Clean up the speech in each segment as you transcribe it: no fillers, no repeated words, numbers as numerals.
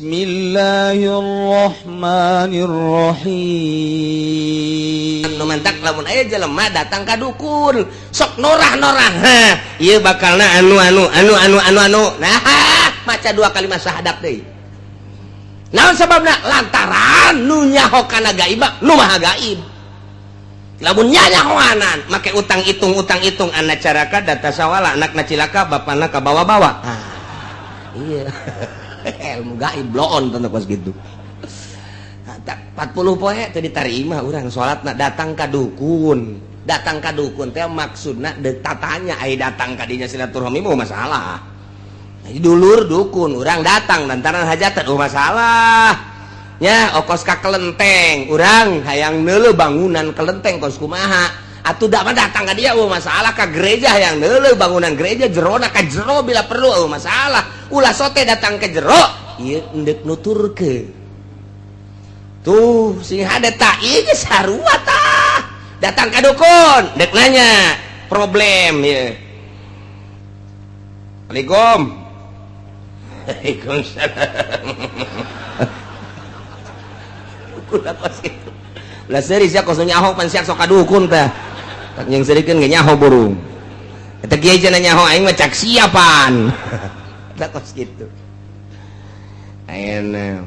Bismillahirrahmanirrahim. Nu mantak lamun aya jelema datang ka dukun sok norah-norah, ha ieu bakalna anu anu anu anu anu anu, nah maca dua kalimat syahadat deui. Naon sababna? Lantaran nu nyaho kana gaib nu maha gaib. Lamun nyanyahoanan make utang hitung utang hitung, anak caraka data sawala, anakna cilaka, bapana kabawa-bawa. Ah, iya ilmu gaib bloon tentu kos gitu. 40 poe teu ditarima urang salatna datang ka dukun. Datang ka dukun teh maksudna deuk tatanya, ai datang ka dinya silaturahmi mah masalah. Dulur dukun urang datang lantaran hajatan, oh masalah nya. Okos ka kelenteng, urang hayang neuleuh bangunan kelenteng kos kumaha atuh, da mah datang ka dia, oh masalah. Ka gereja hayang neuleuh bangunan gereja jerona, ka jero bila perlu, oh masalah. Ulah sote datang ke jero ieu endek nuturkeun tuh sing hade tak ieu geus sarua tah. Datang ka dukun dek nanya problem ieu. Assalamualaikum. Waalaikumsalam. Dukun apa sih? Ulah seuri sia, kos nyaho pan sia sok ka dukun teh. Tak yang serikeun ge nyaho burung. Eta kieu cenah nyaho aing mah cak siapan. Eta kos kitu. Ayeuna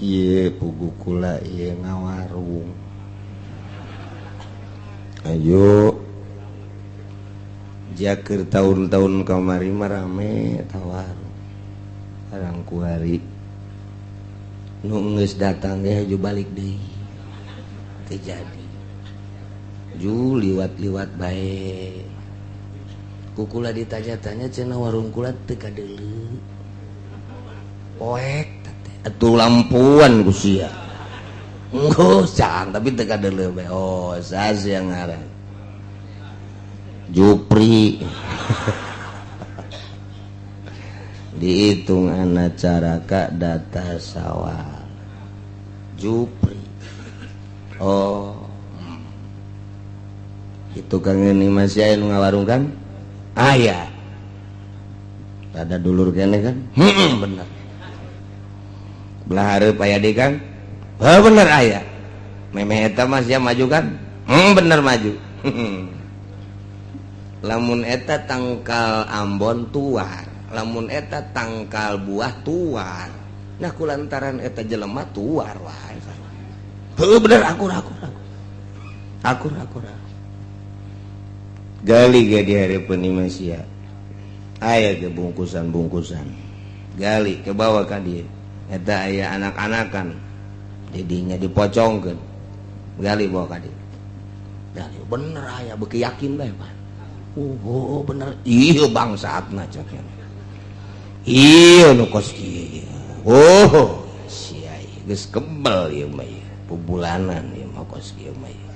kieu pugu kula ieu ngawarung. Ayo jakeur tahun-tahun kamari mah rame tawarung. Arang kuari nu geus datang ge haju balik deui. Teu jadi. Ju liwat-liwat bae. Ku kula ditanya-tanya cenah warung kula teu kadeuleu. Poek atuh lampuan ku sia. Enggeus cang tapi teu kadeuleu bae. Oh, sas yang ngaran. Jupri. Dihitung anak caraka data sawal. Jupri. Oh. Itu kang ini masih aya nu ngawarung kan? Aya. Ada dulur kene kan? Heeh, bener. Belah hareup aya deui kan? Heuh, bener aya. Memeh eta mah sia maju kan? Bener maju. Lamun eta tangkal ambon tuar, lamun eta tangkal buah tuar. Nah kulantaran eta jelema tuar wae. Heuh, bener akur akur akur. Akur akur. Gali ge di hareupeun imah sia. Aya ge bungkusan-bungkusan. Gali ke bawah ka dieu. Eta aya anak-anakan. Jadinya dipocongkeun. Gali bawa ka dieu. Gali bener aya beuki yakin bae, Pak. Oh, bener. Iya bangsatna cek. Iya nu kos kieu. Oh, sia geus kebel ieu mah ieu. Pubulanan ieu mah kos kieu mah ieu.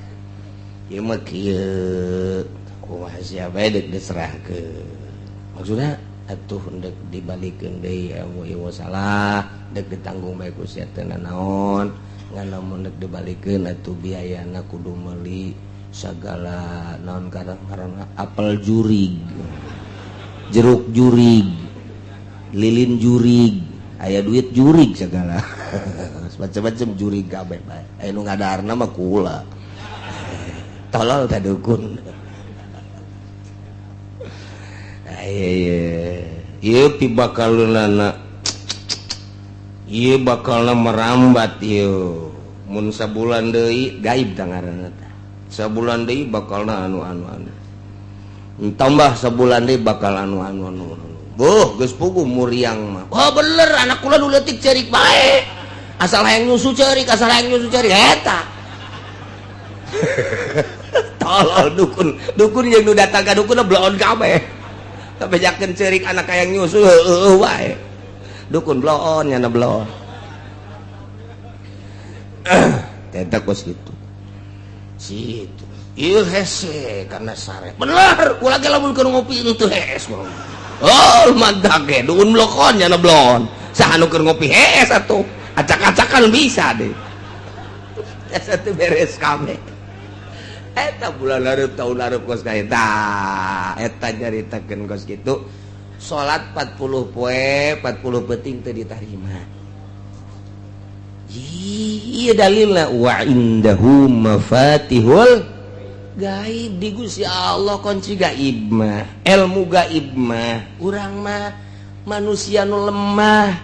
Ieu mah kieu. Kumaha sia bae deuk diserahkeun. Maksudna atuh deuk dibalikeun deui ieu salah, deuk ditanggung bae ku sia teu nanaon. Ngan lamun deuk dibalikeun atuh biayana kudu meuli segala naon karang-karang, apel jurig, jeruk jurig, lilin jurig, aya duit jurig, segala macam-macam jurig kabeh bae. Aya nu ngadaharna mah kula. Tolol teh dukun. Ieu ieu pibakaleunana ieu bakalna merambat ieu. Mun sabulan deui gaib tah ngaranna teh. Sabulan deui bakalna anu anu anu. Tambah sabulan deui bakal anu anu anu. Boh, geus puguh muriang mah. Wah, bener anak kula nu leutik ceurik bae. Asal hayang nyusu ceurik, asal hayang nyusu ceurik eta. Tolol dukun, dukun yang nu datang ka dukun bloon kabeh. Tapi jakeun ceurik anak hayang nyusu heueuh wae. Dukun bloon nyana bloon. Eta kos kitu. Situ. Ieu hese karena sare. Bener, kula ge lamun keur ngopi henteu hees. Oh, mantap ge, dukun blokon nyana blon. Saha nu keur ngopi hees atuh. Acak-acakan bisa deh. Eta teh beres kabeh. Eta bulan hareup tahun hareup kos ka eta. Eta nyaritakeun kos kitu. Salat 40 poe 40 peuting teu ditarima. Iya dalilna wa indahu mafatihul gaib di Gusti Allah kunci gaib mah, ilmu gaib mah. Urang mah manusia nu lemah,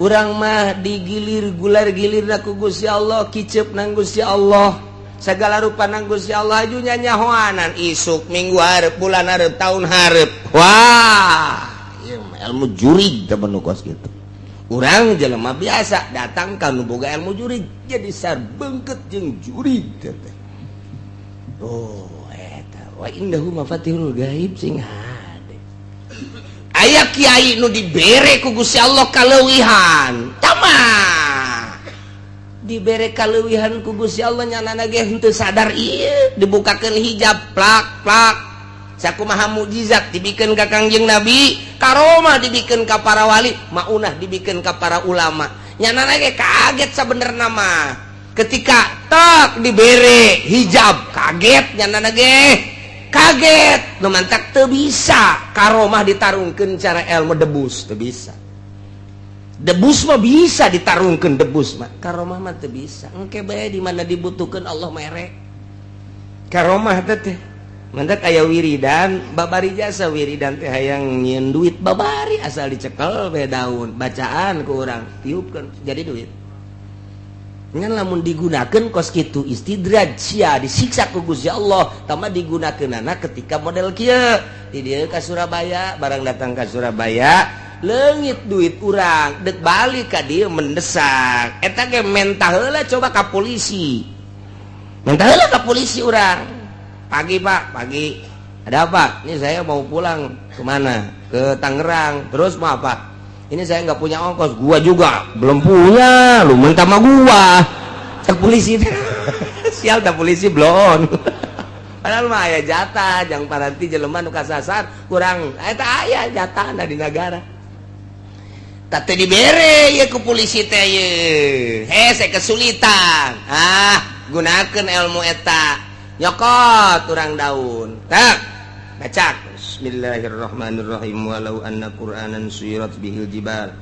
urang mah digilir gular gilir ku Gusti Allah, kicep nang Gusti Allah, segala rupa nang Gusti Allah aju nyanyahoanan isuk minggu hareup bulan hareup tahun hareup. Wah, ieu ilmu jurig teh nu kos kitu. Urang jelema biasa datang ka nu boga ilmu jurig jadi sarbengket jeung jurig teh. Oh, eta wa indahu mafatihul gaib sing hade. Aya kiai nu dibere ku Gusti Allah kaleuwihan. Tamah. Dibere kaleuwihan ku Gusti Allah nyanana ge henteu sadar ieu dibukakeun hijab plak plak. Sakumaha mukjizat dibikeun ka Kangjeng Nabi, karomah dibikeun ka para wali, maunah dibikeun ka para ulama. Nyanana ge kaget sabenerna mah. Ketika tak dibere hijab kaget nyanana ge kaget nu mantak teu bisa karomah ditarungkeun cara ilmu debus teu bisa. Debus mah bisa ditarungkeun debus mah, karomah mah teu bisa. Engke bae di mana dibutuhkeun Allah mere karomah teh. Mantak aya wiridan babari jasa wiridan teh hayang nyieun duit babari asal dicekel bae daun bacaan ku urang tiupkeun jadi duit. Ngan lamun digunakan kos kitu istidraj sia disiksa ku Gusti Allah tama digunakeunana ketika model kieu di dieu ka Surabaya barang datang ka Surabaya leungit duit urang dek balik ka dieu mendesak eta ge mentah heula coba ka polisi mentah heula ka polisi urang pagi Pak pagi ada apa ini saya mau pulang kemana ke Tangerang terus mau apa ini saya nggak punya ongkos, gua juga belum punya, lu minta sama gua. Cek polisi, sial tak polisi belum. Padahal mah aya jatah, jang paranti jelema nu kasasar kurang, eta aya jatah di negara. Teu dibere ye ku polisi teh ye. Hese kesulitan. Ah, gunakeun ilmu eta. Nyokot urang daun. Tak, baca. Bismillahirrahmanirrahim walau anna qur'anan suyirat bihil jibal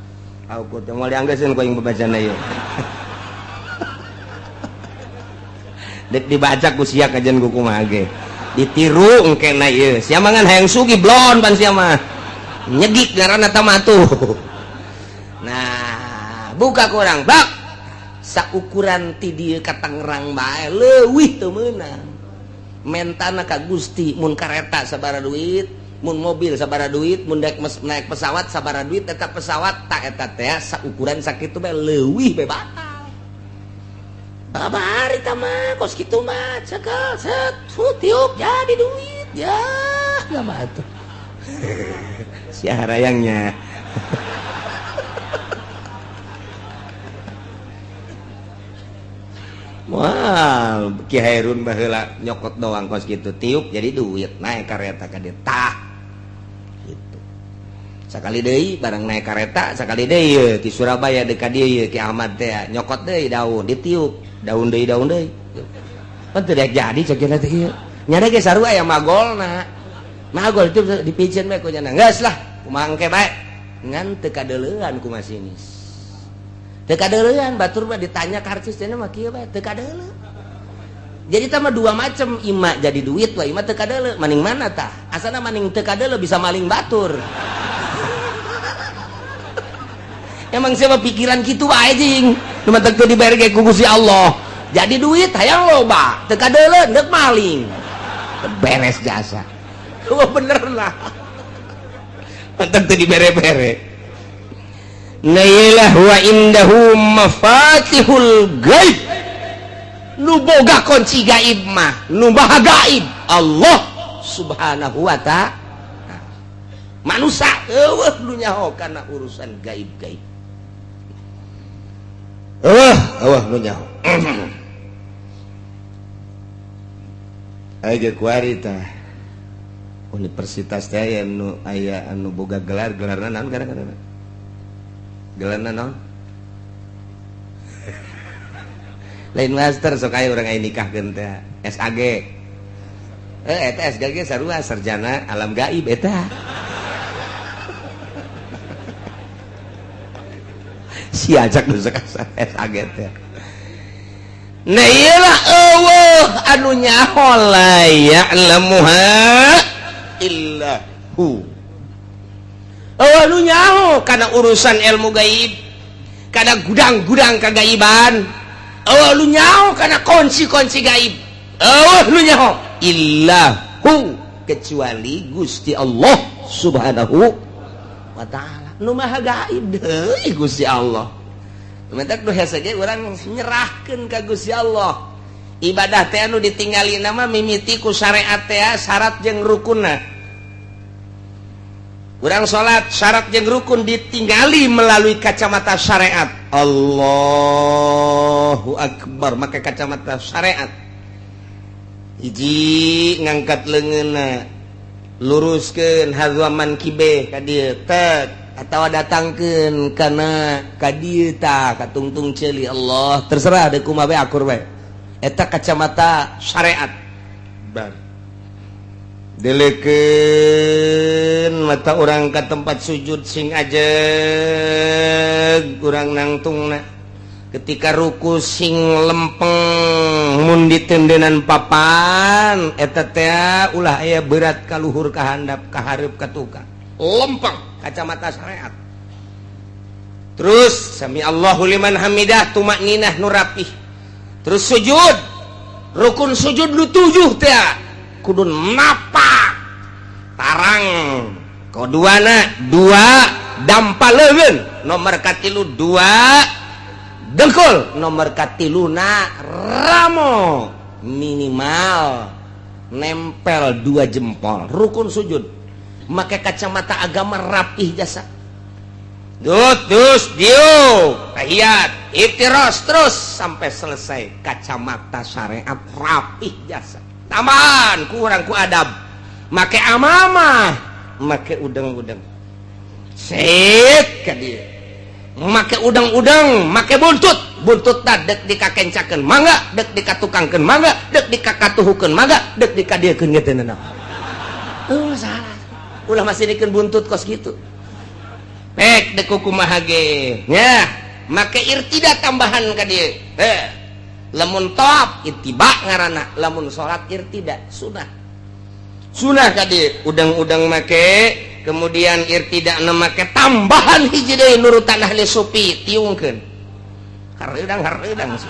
au qut moal dianggeuskeun ku aing babacana ieu. Dek dibaca ku sia kajian ku kumaha ge. Ditiru engkena ieu. Sia mah ngan hayang sugih blon pan sia mah. Nyegik ngaranna tah mah tuh. Nah, buka ku urang bak. Saukuran ti dieu ka Tangerang bae leuwih teu meunang. Mentana ka Gusti mun kareta sabaraha duit, mun mobil sabaraha duit, mun naik pesawat sabaraha duit, eta pesawat tak eta teh saukuran sakitu bae leuwih bae batal. Babari tah mah kos kitu mah cekel set tiup jadi duit ya mah atuh. Sia harayangnya. Wah, Ki Hairun baheula nyokot doang kos kitu tiup jadi duit naik kareta ka dieu tah gitu. Sakali deui barang naik kareta sakali deui ye ti Surabaya deuk ka dieu ye Ki Ahmad teh nyokot deui daun ditiup daun deui daun deui. Pan teu daek jadi cek teh ieu. Nyana ge sarua aya magolna. Magol itu dipicen bae ku nyana. Geus lah kumaha engke bae. Ngan teu kadeuleuan ku masinis. Teu kadeuleuan batur mah ditanya karcis cenah mah kieu bae teu kadeuleu. Jadi tah mah dua macam ima jadi duit wa ima teu kadeuleu maning mana tah? Asana maning teu kadeuleu bisa maling batur. Emang siapa pikiran kitu wae jing. Nu matak teu dibere ge ku Gusti Allah. Jadi duit hayang loba, teu kadeuleu deuk maling. Beres jasa. Wah bener lah. Matak teu dibere-bere. Nailah wa indahu mafatihul gaib. Nu boga kunci gaib mah, nu maha gaib Allah Subhanahu wa ta'ala. Manusia eueuh nu nyaho kana urusan gaib-gaib. Eueuh, eueuh nu nyaho. Aya kuari tah. Universitas teh aya nu aya anu boga gelar, gelarna naon gara-gara? Gelarna naon? Lain master sok aya urang aya nikahkeun teh SAG. Eta SAG sarua sarjana alam gaib eta. Si ajak nu sok kaget teh. Nah iyalah eueuh anu nyaho la ya'lamuha illa hu. Eueuh nu nyaho kana urusan ilmu gaib, kana gudang-gudang kagaiban. Eueuh nu nyaho kana kunci-kunci gaib. Eueuh nu nyaho illa hu, kecuali Gusti Allah Subhanahu wa ta'ala. Nu maha gaib deui Gusti Allah. Mentak nu hese ge urang nyerahkeun ka Gusti Allah. Ibadah teh anu ditinggali nama mimiti ku syariat teh, syarat jeung rukunna. Urang salat, syarat jeung rukun ditinggali melalui kacamata syariat. Allahu akbar, make kacamata syariat. Hiji, ngangkat leungeunna, luruskeun hadzwa mankibe ka dieu tek atau datangkeun kana ka dieu tah ka tungtung ceuli. Allah, terserah deuk kumaha bae, akur bae. Eta kacamata syariat. Bar delekeun mata urang ka tempat sujud, sing ajeg urang nangtungna. Ketika ruku sing lempeng, mun ditendenan papan eta teh ulah aya berat ka luhur, ka handap, ka hareup, ka tukang, lempeng, kacamata syariat. Terus sami Allahu liman hamidah, tumakninah nu rapih. Terus sujud, rukun sujud nu tujuh teh kudu napak tarang, koduana dua dampa leungeun, nomor katilu dua dengkul, nomor katiluna ramo minimal nempel dua jempol. Rukun sujud make kacamata agama rapih jasa. Dut, terus diuk tahiyat, iftiros, terus sampai selesai, kacamata syariat rapih jasa. Tambahan kurang ku adab, make amamah, make udang-udang set ka dieu, make udang-udang, make buntut. Buntut dek dikakencakeun mangga, dek dikatukangkeun mangga, dek dikakatuhukeun mangga, dek dikadiekeun ge teu nanaon. Oh, salah, ulah masih dikeun buntut kos gitu. Pek dek kumaha ge nya, make irtida tambahan ka dieu. Eh, lamun tawaf ittiba ngaranna, lamun salat irtida sunah. Sunah ka dieu udang-udang make, kemudian irtida make tambahan hiji deui nurutan ahli sufi, tiungkeun hareudang hareudang,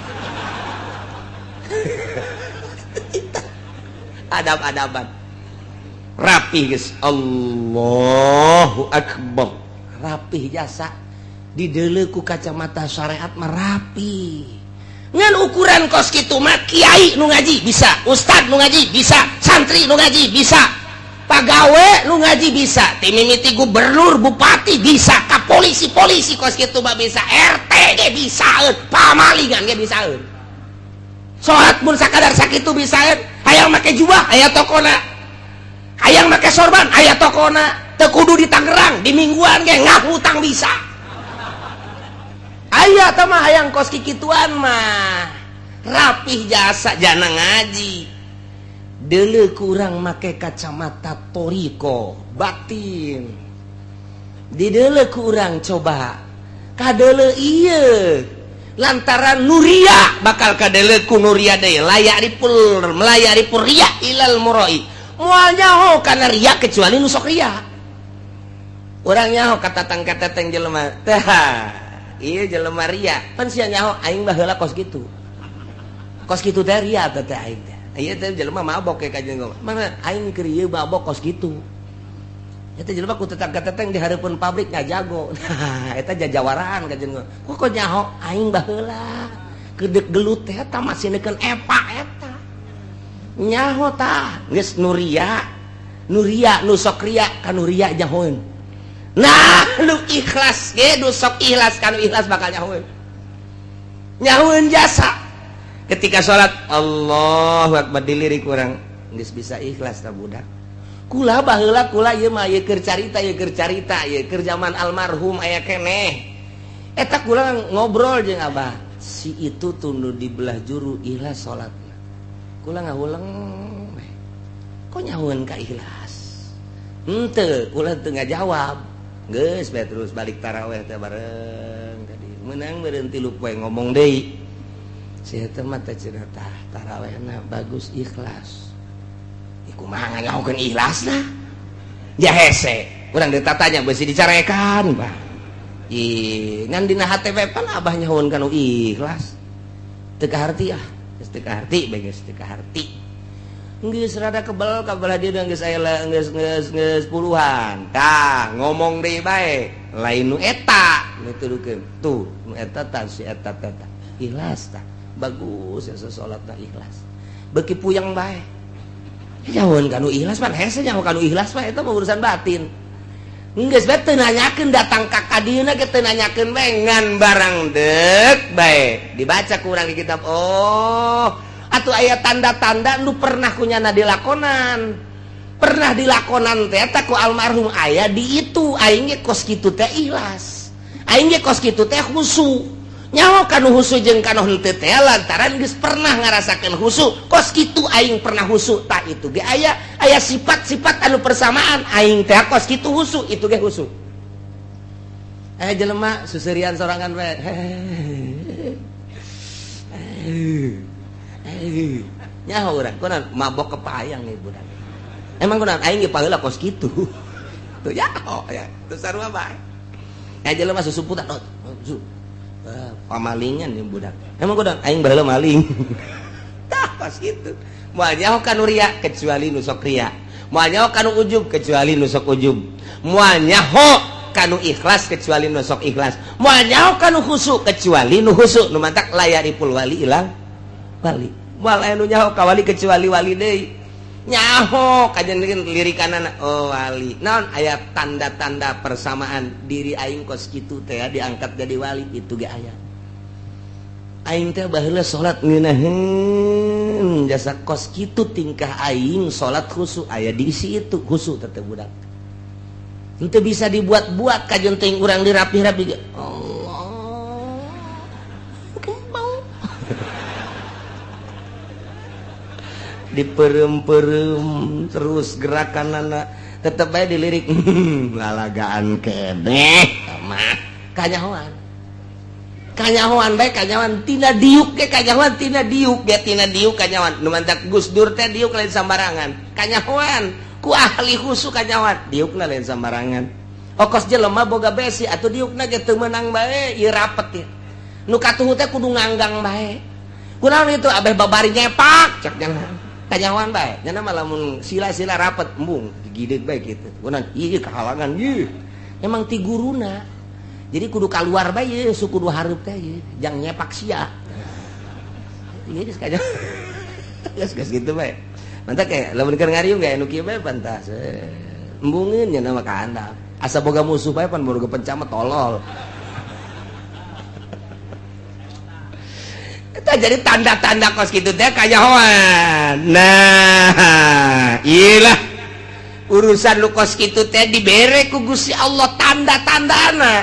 adab-adaban rapih geus. Allahu akbar, rapih jasa. Dideuleu ku kacamata syariat mah rapi. Ngan ukuran kos kitu mah kiai nu ngaji bisa, ustad nu ngaji bisa, santri nu ngaji bisa, pagawe nu ngaji bisa, ti mimiti gubernur, bupati bisa, ka polisi-polisi kos kitu mah bisa, RT ge bisaeun, pamalingan ge bisaeun. Salat mun sakadar sakitu bisaeun. Hayang make jubah aya tokona, hayang make sorban aya tokona. Teu kudu di Tangerang, di Mingguan ge ngahutang bisa aya tah mah. Hayang kos kikituan mah rapih jasa, jana ngaji. Deuleu kurang make kacamata toriko batin, dideuleu kurang coba kadeuleu ieu lantaran nuria bakal kadeuleu ku nuria deui. Layak dipul melayak dipul ria ilal muroi, moal nyaho kana ria kecuali nu sok ria. Urang nyaho katatang kateteng jelema teh, iya jelema ria pan. Sia nyaho aing baheula kos kitu, kos kitu teh ria teh teh aing teh. Ieu teh jelema mabok kayak kajian, mana aing keur ieu mabok kos kitu. Eta jelema ku tetang kateteng di hareupeun pabrik ngajago. Nah, eta jajawaraan kajian. Kok kok nyaho aing baheula kedek gelut teh eta masih neukeun epa eta. Nyaho tah geus nuria nuria, nu sok ria ka nuria nyahoeun. Nah, lu ikhlas ge, nu sok ikhlas ka nu ikhlas bakal nyahoeun, nyahoeun jasa. Ketika salat Allahu akbar, dilirik urang geus bisa ikhlas tah budak. Kula baheula, kula ieu mah ieu keur carita, ieu keur carita, ieu keur zaman almarhum aya keneh. Eta kula ngobrol jeung abah si itu tunduh di belah juru ikhlas salatna. Kula ngahuleng, kok nyahoeun ka ikhlas henteu? Kula teu ngajawab, geus bae terus balik taraweh teh bareng tadi. Menang meureun 3 poe ngomong deui. Si eta mah teh cenah, tah tarawehna bagus, ikhlas. Ih, kumaha nganyahokeun ikhlasna? Ya hese. Urang ditatanya beusi dicarekan, Bah. Ih, ngan dina hate pan abah nyahoan kanu ikhlas. Teu kaharti ah, geus teu kaharti bae, geus teu kaharti. Geus rada kebel ka belah dieu, geus aya, geus geus geus puluhan. Tah, ngomong deui bae, lain nu eta nutudukeun. Tuh, nu eta tah, si eta teh tah. Ikhlas tah. Bagus ya salatna ikhlas. Beuki puyeng bae. Nyahoan kanu ikhlas pan hese, nyaho kanu ikhlas mah eta mah urusan batin. Geus bae teu nanyakeun, datang ka kadieuna ge teu nanyakeun bae, ngan barang deuk bae dibaca ku urang di kitab. Oh, atuh aya tanda-tanda nu pernah kunyana dilakonan. Pernah dilakonan teh eta ku almarhum aya di itu, aing ge kos kitu teh ikhlas. Aing ge kos kitu teh khusu. Nyaho kanu husu jeung kanu henteu teh lantaran geus pernah ngarasakeun husu. Kos kitu aing pernah husu, tah itu ge aya aya sifat-sifat anu persamaan, aing teh kos kitu husu, itu ge husu. Eh, jelema susurian sorangan bae. Nyaho urang kunaon mabok kepayang nih budak. Emang kunaon, aing ge paheula kos kitu. Tuh ya, oh ya, tuh sarua bae. Eh, jelema susumputan, oh, su. Pamalingan nih budak. Emang kunaon, aing baheula maling. Tah, pas gitu. Moal nyaho kanu ria kecuali nu sok ria. Moal nyaho kanu ujub kecuali nu sok ujub. Moal nyaho kanu ikhlas kecuali nu sok ikhlas. Moal nyaho kanu khusu kecuali nu khusu. Nu mantak la ya'riful wali illal wali. Moal aya nu nyaho ka wali kecuali wali deui. Nyaho kajen lirikanana, oh wali. Naon aya tanda-tanda persamaan diri aing kos kitu teh diangkat jadi wali, itu ge aya. Aing teh baheula salat ngeunaheun jasa kos kitu tingkah aing salat khusu, aya di situ khusu teh budak. Henteu bisa dibuat-buat kajen teuing urang dirapih-rapi ge. Allah. Bau. Diperem-perem terus gerakan anak tetep bae dilirik, lalagaan keneh mah kanyahoan, kanyahoan bae, kanyahoan tina diuk ge, kanyahoan tina diuk ge, tina diuk kanyahoan. Nu mantak Gus Dur teh diuk lain sambarangan, kanyahoan ku ahli khusu, kanyahoan diukna lain sambarangan. Okos jelema boga besi atuh diukna ge teu meunang bae, ieu rapet ya. Nu katuhu teh kudu nganggang bae. Kunaon itu abeh babari nyepak cek jangan kanyahoan bae. Nya mah lamun sila-sila rapet embung digideg bae kitu. Kunaon ieu kahalangan ieu emang ti guruna. Jadi kudu keluar bae ye, suku kudu hareup teh ye, jang nyepak sia. Ieu geus kanya. Geus geus kitu bae. Mantap kayak lamun keur ngariung ge nu kieu bae pantas. Embungeun nya nama ka handap. Asa boga musuh bae pan boga pencama tolol. Eta jadi tanda-tanda kos kitu teh kanyahoan. Nah, iyalah urusan lu kos kitu teh dibere ku Gusti Allah tanda-tandana.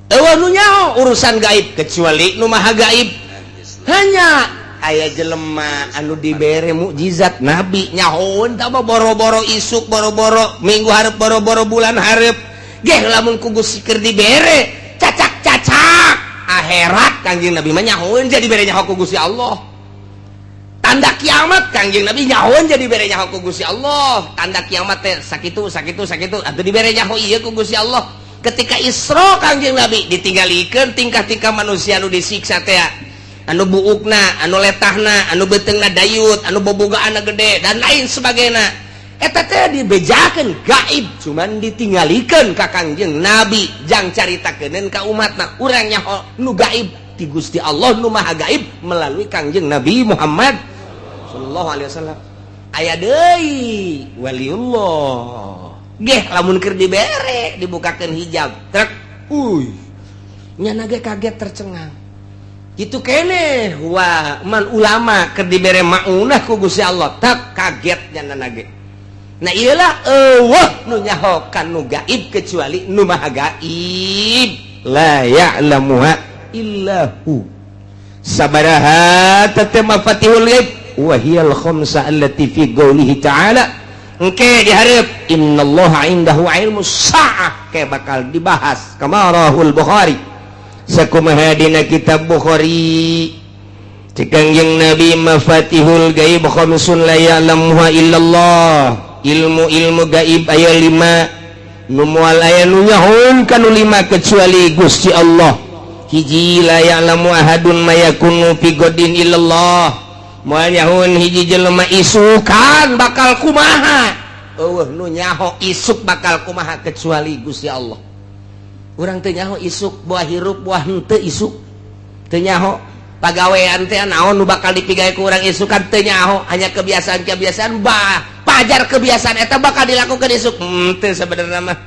Eueuh nu nyaho urusan gaib kecuali nu maha gaib. Hanya aya jelema anu dibere mukjizat nabi nyahoeun tah mah boro-boro isuk, boro-boro minggu hareup, boro-boro bulan hareup. Geh lamun ku Gusti keur dibere cacak-cacak akhirat Kangjeng Nabi mah nyahoeun jadi bere nyaho ku Gusti Allah. Tanda kiamat Kangjeng Nabi nyahoeun jadi bere nyaho ku Gusti Allah. Tanda kiamat teh sakitu sakitu sakitu atuh dibere nyaho ieu ku Gusti Allah. Ketika Isra Kangjeng Nabi ditinggalikeun tingkah-tingkah manusia anu disiksa teh, anu buukna, anu letahna, anu beuteungna dayut, anu bobogaanna gede dan lain sebagainya. Eta teh dibejakeun gaib, cuman ditinggalikeun ka Kangjeng Nabi jang caritakeun ka umatna. Urang nyaho nu gaib ti Gusti Allah nu Maha Gaib melalui Kangjeng Nabi Muhammad sallallahu alaihi wasallam. Aya deui waliullah geh lamun keur dibere dibukakeun hijab trek, uy nyana ge kaget tercengang itu kene. Wah, man ulama keur dibere maunah ku Gusti Allah tak kaget nyana ge. Nah, iyalah eueuh nu nyaho kan nu gaib kecuali nu maha gaib. La ya'lamuha illa hu. Sabaraha tete mafatihul ghaib wa hiyal khamsa allati fi qoulihi ta'ala. Engke dihareup innallaha indahu ilmu sa'ah, kayak bakal dibahas kama rahul Bukhari. Sakumaha dina kitab Bukhari cek Kangjeng Nabi, mafatihul gaib khamsun la ya'lamuha illallah. Ilmu-ilmu gaib aya lima, nu moal aya nu nyahoeun kanu lima kecuali Gusti Allah. Hiji, la ya'lamu ahadun ma yakunu fi ghadin illallah. Moal nyahoeun hiji jelema isukan bakal kumaha. Euweuh nu nyaho isuk bakal kumaha kecuali Gusti Allah. Urang teu nyaho isuk buah hirup buah henteu, isuk teu nyaho. Pagawean teh naon nu bakal dipigawe ku urang isukan teu nyaho, hanya kebiasaan-kebiasaan bah pajar kebiasaan eta bakal dilakukan isuk teu sebenarnya mah.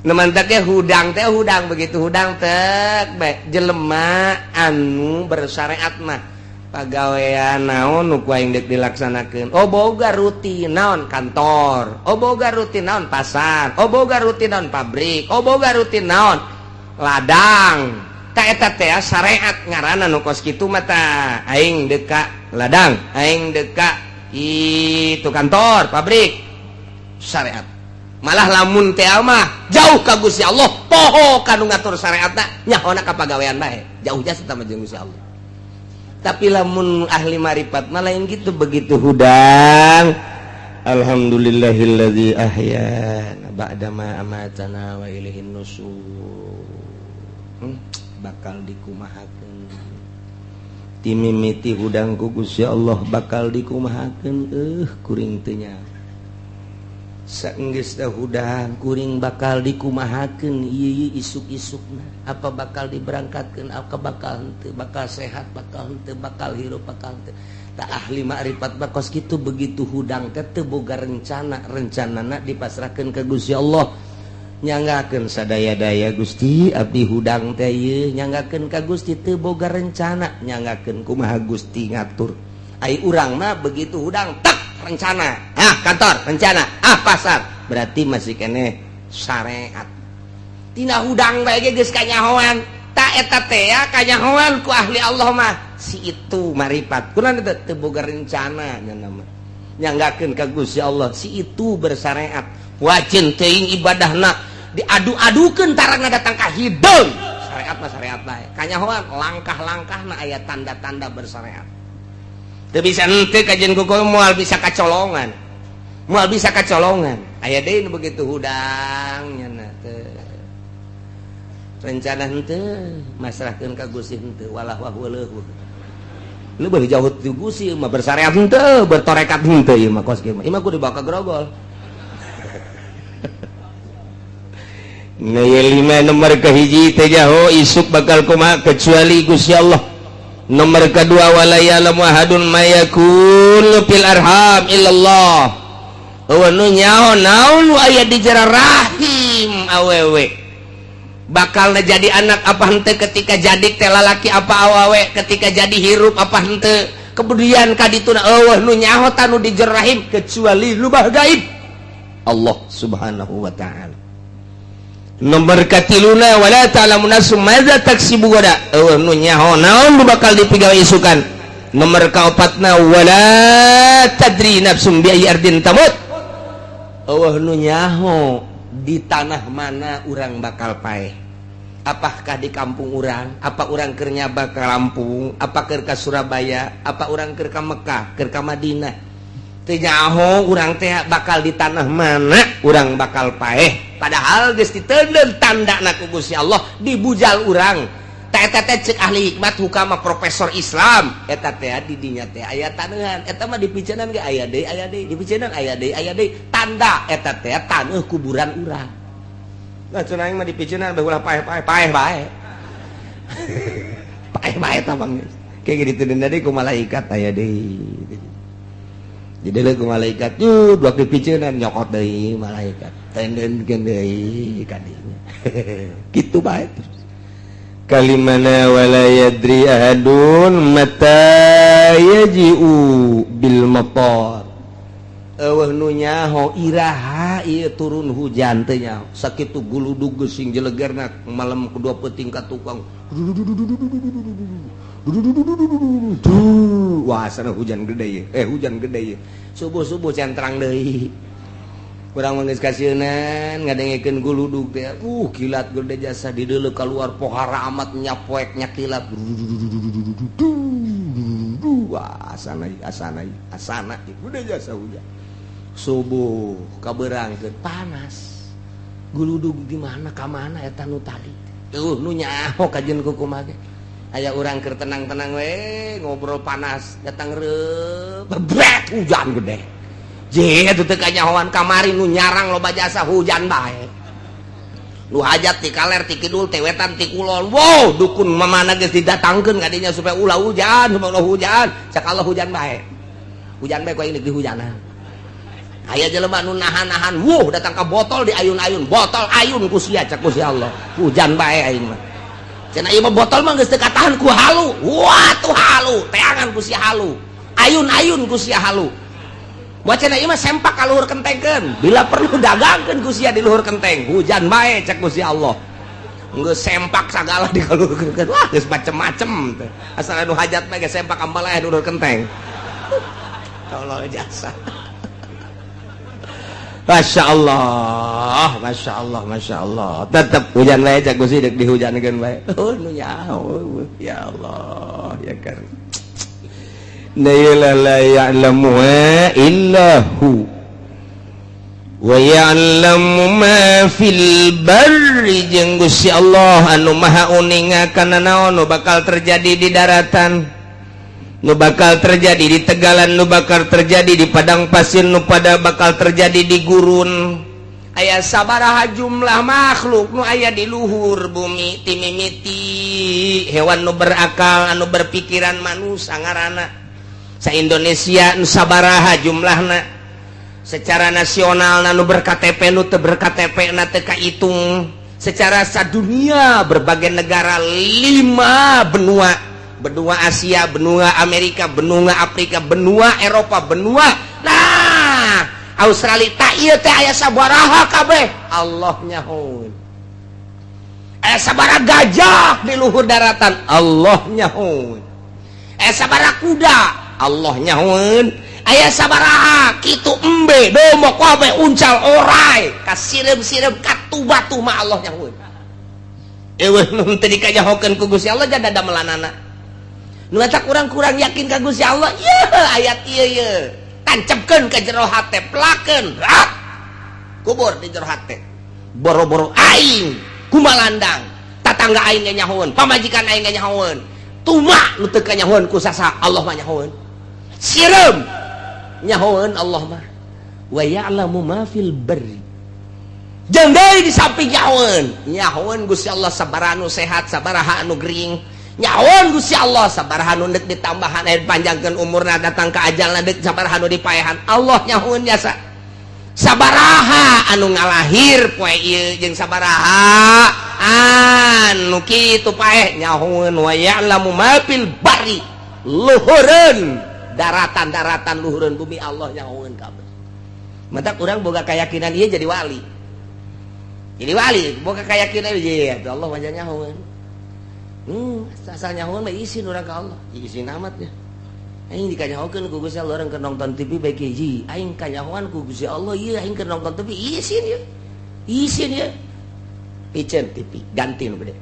Nu mantak ge hudang teh hudang, begitu hudang tek bae. Jelema anu bersyariat mah pagawean naon nu ku aing deuk dilaksanakeun, oh boga rutin naon kantor, oh boga rutin naon pasar, oh boga rutin naon pabrik, oh boga rutin naon ladang. Tak eta teh syariat ngaranna. Nu kos kitu mah tah aing deuk ka ladang, aing deuk ka itu kantor, pabrik, syariat. Malah lamun teh mah jauh ka Gusti Allah, poho kanu ngatur syariatna, nyahona ka pagawean bae, jauh jasa sama jeung Gusti Allah. Tapi lamun ahli marifat mah lain gitu. Begitu hudang, alhamdulillahilladzi ahyana ba'dama amatana wa ilaihin nusur. Bakal dikumahakeun timimiti hudang ku Gusti Allah, bakal dikumahakeun, kuring teu nyaho. Saenggeus teh hudang kuring bakal dikumahakeun ieu isuk-isukna, apa bakal diberangkatkeun, apa bakal henteu, bakal sehat bakal henteu, bakal hirup bakal henteu. Tak ahli makrifat bakos kitu, begitu hudang teh teu boga rencana, rencanana dipasrahkeun ka Gusti Allah. Nyanggakeun sadaya-daya, Gusti, abdi hudang teh ieu nyanggakeun ka Gusti, teu boga rencana, nyanggakeun kumaha Gusti ngatur. Ai urang mah begitu hudang tak rencana, ah kantor rencana, ah pasar, berarti masih keneh syariat. Tina hudang bae ge geus kanyahoan. Tak eta teh ya kanyahoan ku ahli Allah mah, si itu marifat kunaon teu teu boga rencana nya mah, nyanggakeun ka Gusti Allah. Si itu bersyariat, wajin teuing ibadahna, diadu-adukeun tarangna datang ka hideung. Syariat mah syariat bae, kanyahoan langkah-langkahna aya tanda-tanda bersyariat. Teu bisa henteu kajian ku moal bisa kacolongan, moal bisa kacolongan. Aya deui nu begitu hudang nya teu rencana henteu, masrahkeun ka Gusti henteu, walah wah weuleuh leuwih jauh ti Gusti mah, bersyariat henteu, bertorekat henteu, ieu mah kos kieu mah, ieu mah kudu dibawa ka grogol. Nah, lima nomor kehiji teh jaho isuk bakal kumaha kecuali Gusti Allah. Nomor kedua, wala ya'lamu ahadun ma yakunu fil arham illallah. Euweuh nu nyaho naon nu aya di jero rahim awewe, bakal jadi anak apa henteu, ketika jadi teh lalaki apa awewe, ketika jadi hirup apa henteu, kemudian kadituna euweuh nu nyaho tanu di jero rahim kecuali lubah gaib Allah Subhanahu wa taala. Nomor katiluna, wala ta'lamu nafsum madza taksibu gada. Euweuh nu nyaho naon nu bakal dipigawe isukan. Nomor kaopatna, wala tadri nafsum bi ayyi ardin tamut. Euweuh nu nyaho di tanah mana urang bakal paeh, apakah di kampung urang, apa urang keur nyaba ka Lampung, apa keur ka Surabaya, apa urang keur ka Mekah, keur ka Madinah. Teu nyaho urang teh bakal di tanah mana urang bakal paeh, padahal geus diteundeun tandana ku Gusti Allah dibujal urang. Tah eta teh cek ahli hikmat hukama profesor Islam, eta teh di dinya teh aya taneuhan eta mah, dipiceunan ge aya deui, aya deui, dipiceunan aya deui, aya deui, tanda eta teh taneuh kuburan urang. Nah, cenah aing mah dipiceunan bae ulah paeh-paeh, paeh bae, paeh bae tah bang. Kayak gitu deui ku malaikat aya deui, jadi ku malaikat yuk dua dipiceunan, nyokot deui malaikat, tendeunkeun deui ka dinya, kitu bae terus. Kalimana, wala yadri ahadun mata yaji'u bil matar. Euweuh nu nyaho iraha ieu turun hujan, teu nyaho. Sakitu guludug geusing jelegerna malam kedua peuting ka tukang, wah sana hujan gede ye, hujan gede ye, subuh-subuh centrang deui. Kurang mah geus kasieunan ngadengekeun guludug teh. Kilat gede jasa di deuleu keluar pohara amat nyapoek nyakilat. Wah, asana asana asana gede jasa hujan. Subuh kaberangkeun panas. Guludug di mana ka mana eta nu tadi. Tuh nu nyaho kajeun kumaha ge. Aya urang keur tenang-tenang we ngobrol panas datang reup bebret hujan gede. Je teu kanyahoan kamari nu nyarang loba jasa hujan bae. Nu hajat ti kaler ti kidul ti wetan ti kulon. Wow, dukun mamana geus didatangkeun kadinya supaya ulah hujan, supaya ulah hujan. Cak Allah hujan bae. Hujan bae ku aing di hujanan. Aya jelema nu nahan-nahan, wuh datang ka botol di ayun-ayun, botol ayun ku sia cak ku si Allah. Hujan bae aing mah. Cenah ieu mah botol mah geus teu katahan ku halu. Wah, tuh halu, teangan ku sia halu. Ayun-ayun ku sia halu. Buat cenah ieu mah sempak ka luhur kentengkeun. Bila perlu dagangkeun ku sia di luhur kenteng. Hujan bae cak ku si Allah. Geus sempak sagala di luhur kenteng. Wah, geus macem-macem teh. Asal anu hajat mah geus sempak ambal di luhur kenteng. Allah jasa. Masya Allah, Masya Allah, Masya Allah. Tetap hujan bae cak Gusti deuk dihujankeun bae. Oh, nu nyaho. Ya Allah, ya karim. La la ya'lamu illa hu. Wa ya'lamu ma fil barri jeung Gusti Allah anu maha uninga kana naon nu bakal terjadi di daratan, nu bakal terjadi di tegalan, nu bakal terjadi di padang pasir, nu pada bakal terjadi di gurun. Aya sabaraha jumlah makhluk nu aya di luhur bumi, timimiti hewan nu berakal anu berpikiran manusia ngaranna. Sa Indonesia nu sabaraha jumlahna secara nasional, nu ber-KTP, nu teu ber-KTP na teu kahitung. Secara sadunia berbagai negara, lima benua, benua Asia, benua Amerika, benua Afrika, benua Eropa, benua nah Australia tak ieu teh aya sabaraha kabeh Allah nyahoeun. Aya sabaraha gajah di luhur daratan, Allah nyahoeun. Aya sabaraha kuda, Allah nyahoeun. Aya sabaraha kitu embe, domba, kabeh, uncal, orai, kasireum-sireum katu batu mah Allah nyahoeun. Eueuh nu teu dikanyahokeun ku Gusti Allah jada damelanana. Nu eta kurang-kurang yakin ka Gusti Allah, ieu ayat ieu ieu. Tancapkeun ka jero hate, pelakeun, rak. Kubur di jero hate. Boro-boro aing kumalandang, tatangga aing ge nyahoeun, pamajikan aing ge nyahoeun. Tuma nu teu kanyahoeun ku sasa Allah mah nyahoeun. Sireum nyahoeun Allah mah. Wa ya'lamu ma fil barri. Jeung deui di samping nyahoeun, nyahoeun Gusti Allah sabaraha nu sehat, sabaraha anu gering. Nyahoeun Gusti Allah sabaraha nu deuk ditambahan aya panjangkeun umurna datang ka ajalna deuk sabaraha nu dipaehan. Allah nyahoeun jasa. Sabaraha anu ngalahir poe ieu jeung sabaraha anu kitu paeh nyahoeun. Wa ya'lamu ma fil barri, luhureun daratan-daratan, luhureun bumi Allah nyahoeun kabeh. Matak urang boga keyakinan ieu jadi wali. Jadi wali boga keyakinan ieu ya Allah wajah nyahoeun. Asal nyahoeun mah isin urang ka Allah. Isin amat ya. Aing dikanyahokeun ku Gusti Allah urang keur nonton TV bae hiji. Aing kanyahoan ku Gusti Allah ieu aing keur nonton TV isin ya. Isin ya. Piceun TV ganti nu gede.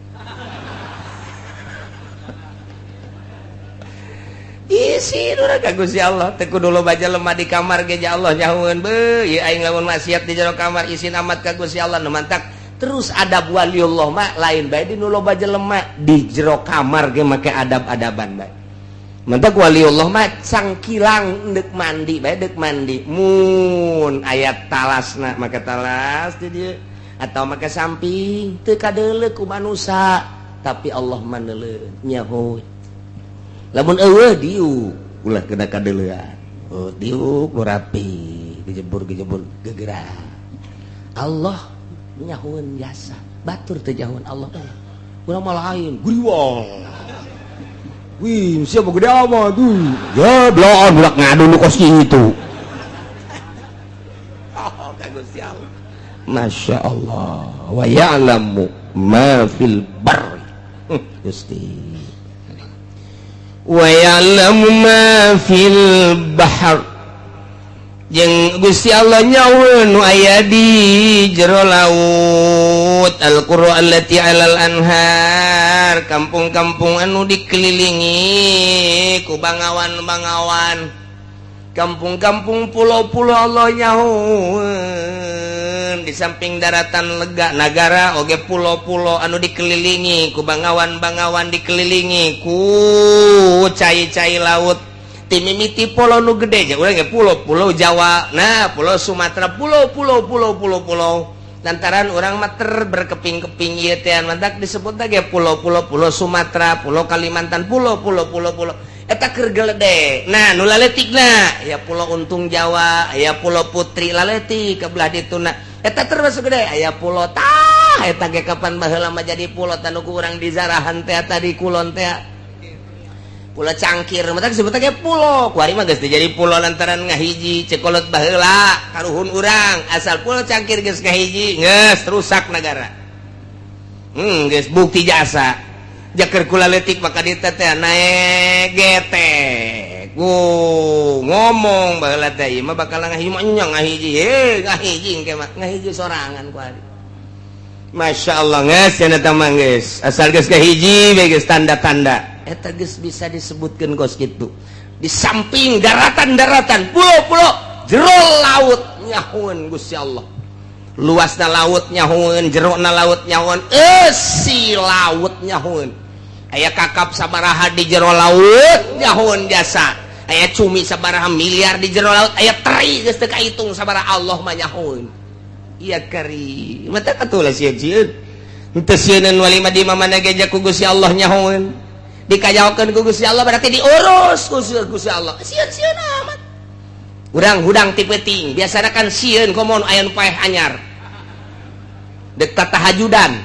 Isin urang ka Gusti Allah teu kudu loba jelema di kamar ge ja Allah nyahoeun beuh ieu aing lamun maksiat di jero kamar isin amat ka Gusti Allah nu mantak. Terus adab waliullah mah lain bae di nu loba jelema, di jero kamar ge make adab-adaban bae. Mantak waliullah mah cangkilang deuk mandi bae, deuk mandi mun aya talasna make talas di dieu atau make samping teu kadeuleu ku manusa tapi Allah mah neuleuh nyaho. Lamun eueuh diuk ulah kena kadeuleuan. Oh diuk nu rapi gejebur-gejebur gegerak. Allah nyahoeun jasa batur teu nyahoeun Allah urang mah lain guriwang. Wih, siapa gede amat tuh? Ya, beloan budak ngadu nu kos kitu. Oh, ka Gusti Allah. Masya Allah. Wa ya'lamu ma fil barri. Gusti. Wa ya'lamu ma fil bahr. Jeung Gusti Allah nyawa nu aya di jero laut. Al-qura allati alal anhar, kampung-kampung anu dikelilingi ku bangawan-bangawan, kampung-kampung, pulau-pulau Allah nyahueun. Di samping daratan lega nagara oge pulau-pulau anu dikelilingi ku bangawan-bangawan, dikelilingi ku cai-cai laut. Timimiti pulau nu gede urang ge pulau, Pulau Jawa, nah, Pulau Sumatera, pulau pulau pulau pulau pulau, lantaran urang mah ter berkeping-keping ieu teh mantak disebut ge pulau-pulau, Pulau Sumatera, Pulau Kalimantan, pulau pulau pulau pulau eta keur gede. Nah, nu laletikna ya Pulau Untung Jawa, ya Pulau Putri laletik ke belah dituna, eta termasuk gede. Aya pulau tah eta ge kapan baheula mah jadi pulau tanu ku urang di zarahan teh tadi kulon teh, Pulau Cangkir, mata disebut ge pulau. Kuari mah geus jadi pulau lantaran ngahiji. Cek kolot baheula karuhun urang, asal Pulau Cangkir geus ngahiji, geus rusak negara. Geus bukti jasa jaker kula letik maka dieu teh naek getek. Ku ngomong baheula teh, ieu mah bakal ngahiji mah nya ngahiji, heh, ngahiji engke mah ngahiji sorangan kuari. Masya Allah, geus cenah eta mah geus asal geus ngahiji we geus tanda-tanda eta geus bisa disebutkeun kos kitu. Di samping daratan-daratan, pulau-pulau, jero laut nyahueun Gusti Allah. Luasna laut nyahueun, jerona laut nyahueun, eusi laut nyahueun. Aya kakap sabaraha di jero laut nyahueun jasa, aya cumi sabaraha miliar di jero laut, aya teri geus teu kahitung sabaraha, Allah mah nyahueun. Iya kari mata katulah sieun-sieun henteu sieuneun wali mah di mana ge ku Gusti Allah nyahueun, dikajaokeun ku Gusti Allah, berarti diurus ku Gusti Allah. Sieun-sieun amat urang hudang ti peuting biasana kan sieun komo aya nu paeh anyar dek tahajudan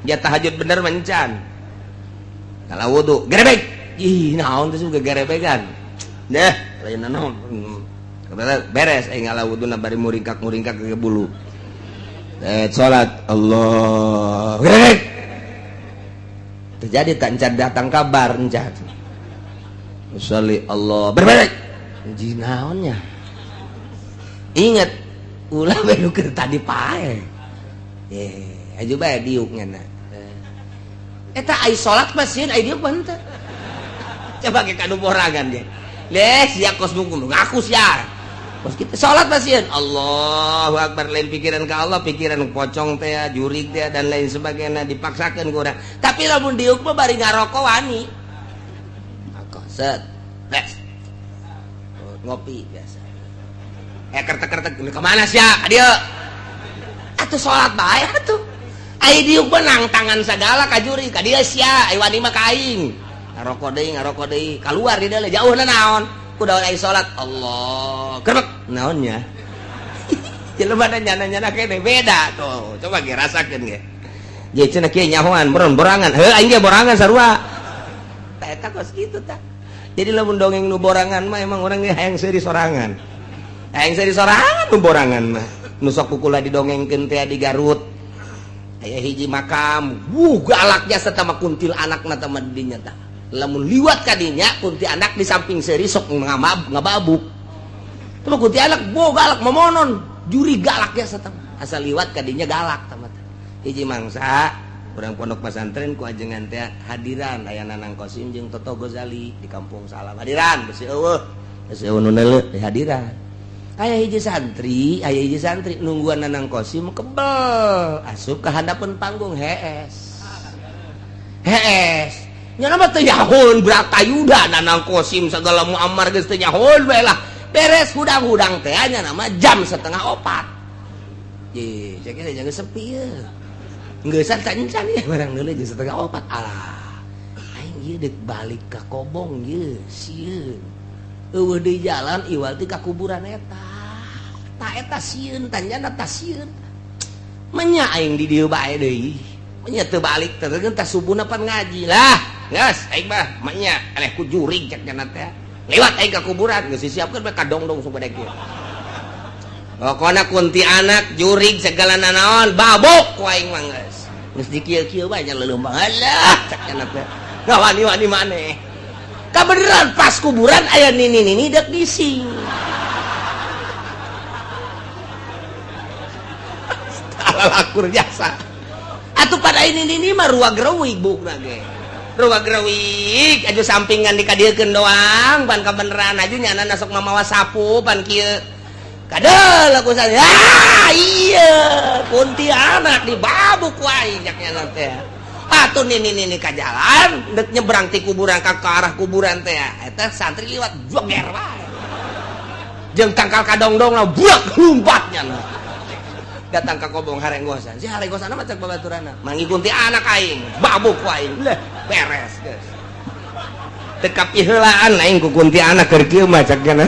ya, tahajud bener mencan kalau wudu gerebek, ih, naon teh juga gerebegan deh, lain naon. Beres aing ngala wuduna bari muringkak-muringkak ke bulu, eh, salat, Allah, gerebek terjadi tak encan datang kabar encan. Usolli, Allah, berbalik jinaonnya, ingat ulah bae nu tadi pae, eh, aju bae diuk ngana eta ai salat mah sieun, ai diuk mah henteu. Coba ke kanu borangan ge leh sia kos ngaku sia kos kita salat mah sieun, Allahu akbar, lain pikiran ka Allah, pikiran pocong teh, jurig teh, dan lain sebagainya, dipaksakeun ku urang. Tapi lamun diuk mah bari ngarokok wani. Rokok set les ngopi biasa, eh, kertek-kertek kemana sia ka dieu atuh, salat bae atuh. Ai diuk mah nang tangan sagala ka juri ka dieu sia, ai wani mah ka aing. Ngarokok deui, ngarokok deui, keluar di dalam jauh naon ku daun. Ai salat, Allah, gerbek naonnya jelema nyana-nyana kene beda tuh. Coba ge rasakeun ge. Jadi cenah kieu nyahoan boron borangan, heuh, aing ge borangan sarua. Tah eta kos kitu tah. Jadi lamun dongeng nu borangan mah emang urang ge hayang seuri sorangan, hayang seuri sorangan nu borangan mah. Nu sok kukula didongengkeun teh di Garut aya hiji makam, wuh, galak jasa tama kuntil anakna tama dinya tah. Lamun liwat kadinya kunti anak di samping seuri sok ngamab ngababuk. Tama kunti anak bo galak momonon juri galak ya tama asal liwat kadinya galak tama. Hiji mangsa urang pondok pesantren ku ajengan teh hadiran, aya Nanang Kosim jeung Toto Gozali di Kampung Salam hadiran, besi eueuh, besi eueuh nu neuleuh di hadiran. Aya hiji santri nungguan Nanang Kosim kebel asup ke handapeun panggung, hees hees nya mah teu nyahoeun Bratayuda, Nanang Kosim, segala Muammar geus teu nyahoeun bae lah. Beres hudang-hudang teh nya nama jam 3.30. Ye, saya kira jangan sepi ya. Geus encan ya barang deuleu jam 3.30. Alah. Aing ieu deuk balik ka Kobong ye, sieun. Eueuh deui jalan iwal ti ka kuburan eta. Ta eta sieun, tanyana ta sieun. Menya aing di dieu bae deui. Menya teu balik teh tah subuhna pan ngaji lah. Geus aing mah menya eleh ku jurig cek nya teh. Lewat aing ka kuburan geus disiapkeun bae kadongdong supaya kieu. Pokokna kunti anak jurig segala nanaon babok ku aing mah geus. Geus dikieu-kieu bae nya leuleum, alah cek nya teh. Ngawani-wani maneh. Kabeneran pas kuburan aya nini-nini dek bising. Lalakur jasa. Atuh pada ini ini mah ruag reuwig buukna ge. Ruag reuwig aju sampingan dikadiekeun doang pan kabeneran aju nyana sok mamawa sapu pan kieu. Kadel aku saya. Ah iya, kuntianak dibabuk wae nyaknya teh. Atuh nini nini ka jalan dek nyebrang ti kuburan ka arah kuburan teh. Eta santri liwat joger wae. Jeung tangkal kadongdong lah buak lompatnya nah. Datang ke kobong harenggosan si harenggosan mah cek babaturana mangi kuntianak aing babuk aing lah beres geus teu kapiheulaan aing ku kuntianak keur kieu mah cek nya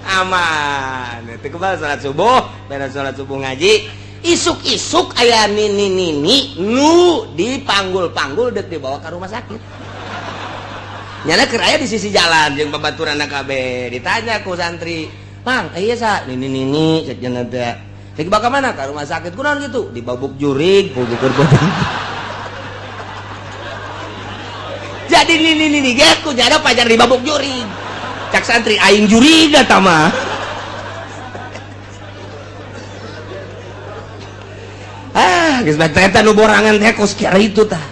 aman teu kebal salat subuh beres salat subuh ngaji isuk-isuk aya nini nini nu dipanggul-panggul dek dibawa ke rumah sakit. Nyana keur aya di sisi jalan jeung babaturan kabeh ditanya ku santri, "Mang, iya sa nini nini cek cenah teh. Cek bakal mana ka rumah sakit kunaon gitu?" Dibabuk jurig bukur beuteung. Jadi nini nini ge ku nyana pajar dibabuk jurig. Cak santri aing jurig eta mah. Ah, geus bae eta nu borangan teh kos kieu tah.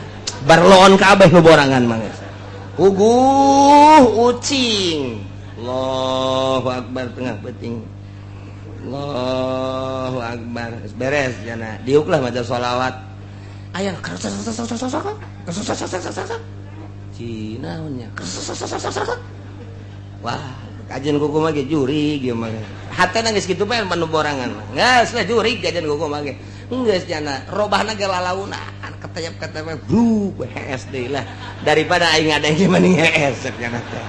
Barloon kabeh nu borangan mah geus. Huguh ucing. Allahu akbar tengah peuting. Allahu akbar. Beres jana. Diuklah maca sholawat. Aya Cina nya. Wah, kajian kuku mah ge jurig ieu mah. Hatena geus kitu bae manu borangan mah. Geus lah jurig kajian kuku mah ge. Geus jana robahna ge lalaunan ketayap-ketayap bru hees deui lah. Daripada aing ngadeng mending hees jana teh.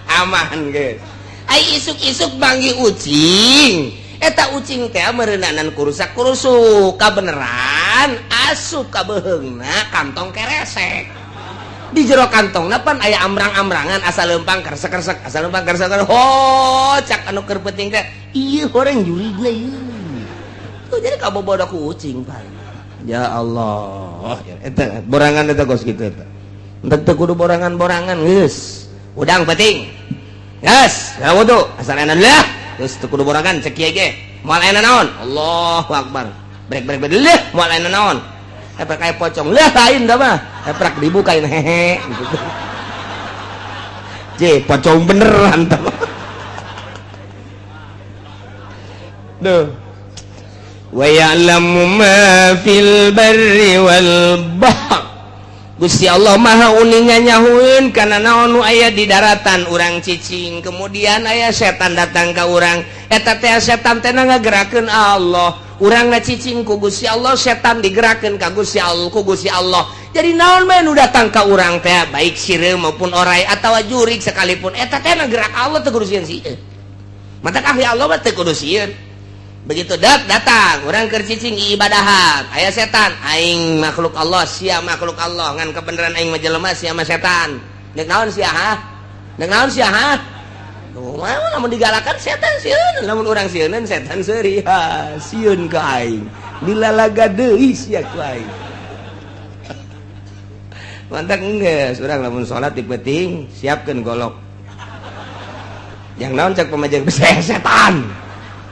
Aman geus. Ai isuk-isuk banggi ucing. Eta ucing teh meureunanan kurusak-kurusuk kabeneran asup ka beuheungna kantong keresek. Di jero kantongna pan aya amrang-amrangan asal lempang kersek-kersek asal lempang kersek-kersek. Ho cak anu keur penting teh ieu horeng jurigna ieu. Tuh jadi kabobodo ku ucing pan. Ya Allah, eta borangan eta kos kitu eta. Entek teu kudu borangan-borangan geus. Udang penting. Geus, ya wudu asal enak lah. Geus teu kudu borangan cek kieu ge. Moal aya naon? Allahu akbar. Brek brek brek leuh moal aya naon? Epek kayak pocong lah lain dah mah. Epek dibukain hehe gitu. Je, pocong beneran tah. Duh. Wa ya'lamu ma fil barri wal bahr. Gusti Allah Maha uninga nyahueun kana naon nu aya di daratan urang cicing, kemudian aya setan datang ka urang. Eta teh setan teh ngagerakeun Allah. Urang na cicing ku Gusti Allah, setan digerakkeun ka Gusti Allah, ku Gusti Allah. Jadi naon bae nu datang ka urang teh baik sireum maupun orai atawa jurig sekalipun eta teh gerak Allah teu kudu sieun sieun. Matak ahli Allah mah teu kudu sieun. Begitu dak datang urang keur cicing ibadahan aya setan aing makhluk Allah sia makhluk Allah ngan kebenaran aing mah jelema sia mah setan. Deuk naon sia ha? Deuk naon sia ha? Tuh mah lamun digalakan setan sieun, lamun urang sieuneun setan seuri ha sieun ka aing. Dilalaga deui sia ku aing. Mantak geus urang lamun salat di peuting siapkeun golok. Yang naon cek pamajeng setan.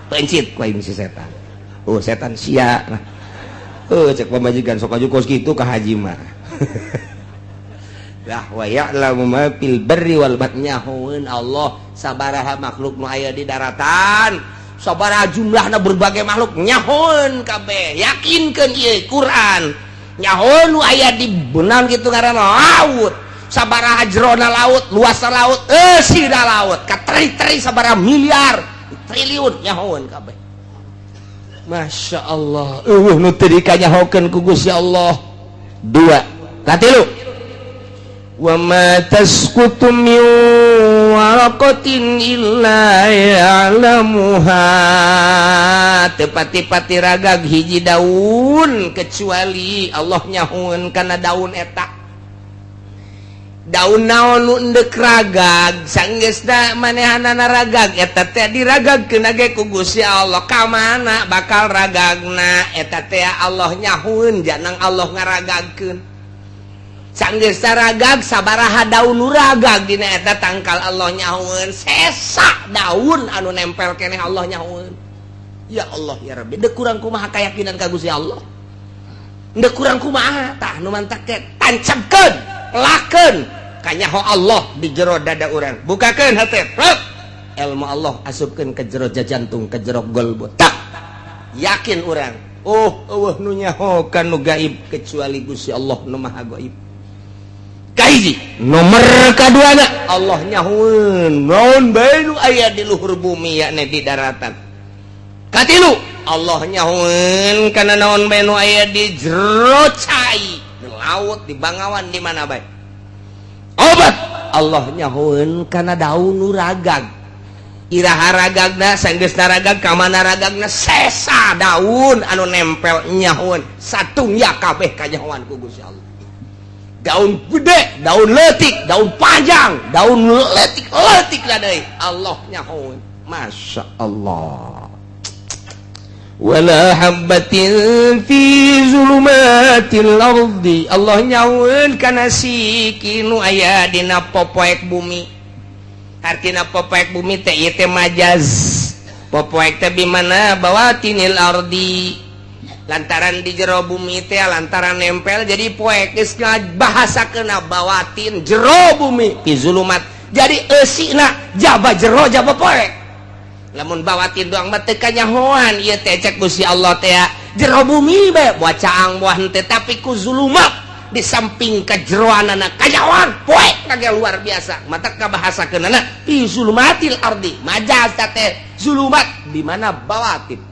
Pencit ku aing si setan. Oh setan sia lah. Oh cek pamajikan sok aju kos kitu ka haji mah. Lah wa ya'lamu ma fil barri wal bahri nyahoeun Allah sabaraha makhluk nu aya di daratan, sabaraha jumlahna berbagai makhluk nyahoeun kabeh. Yakinkeun ieu Quran. Nyahoeun nu aya di beunang kitu ngaranna laut. Sabaraha jerona laut, luasna laut, eusina laut, kateri-teri sabaraha miliar triliun nyahoeun kabeh. Masya Allah, eueuh nu teu dikanyahokeun ku Gusti Allah. Dua, katilu. Wa ma tasqutu min waraqatin illa ya'lamuha. Teu pati-pati ragag hiji daun kecuali Allah nyahoeun kana daun eta. Daun naon nu endek ragag sanggeusna manehanana ragag eta teh diragagkeun ge ku Gusti Allah ka mana bakal ragagna eta teh Allah nyahueun janang Allah ngaragagkeun sanggeusna ragag sabaraha daun nu ragag dina eta tangkal Allah nyahueun sesa daun anu nempel keneh Allah nyahueun. Ya Allah ya Rabbi, dek kurang kumaha keyakinan ka Gusti Allah, dek kurang kumaha. Tah, nu mantak teh tancapkeun, lakeun kanyaho Allah di jero dada urang. Bukakeun hate, prek, ilmu Allah asupkeun ke jero jantung, ke jero golbu. Tak yakin urang, oh, euweuh nu nyaho nu gaib kecuali Gusti Allah nu Maha Gaib. Kahiji. Nomor kaduana, Allah nyahoeun naon bae nu aya di luhur bumi, yakni di daratan. Katilu, Allah nyahoeun kana naon bae nu aya di jero cai, di laut, di bangawan, di mana bae. Opat, Allah nyahoeun kana daun nu ragag, iraha ragagna, sanggeusna ragag ka mana ragagna, sesa daun anu nempel nyahoeun. Satungya kabeh kanyahoan ku Gusti Allah, daun gede, daun leutik, daun panjang, daun leutik leutik lah deui Allah nyahoeun. Masya Allah. Wala habbatin fi zulumatil ardi, Allah nyahoeun kana siki nu aya dina popoek bumi. Artina popoek bumi teh ieu teh majaz. Popoek teh bimana bawatinil ardi, lantaran di jero bumi teh, lantaran nempel jadi poek. Geus bahasakeun bawatin jero bumi, fi zulumat, jadi eusina jaba jero jaba poek. Lamun bawatin doang mah teu kanyahoan ieu teh. Cek Gusti Allah teh jero bumi bae, buah caang, buah henteu, tapi ku zulumat di samping kejeroanana kanyahoan poek kage luar biasa. Mata kabahasakeunana fi zulumatil ardi, majaz teh zulumat di mana bawatin.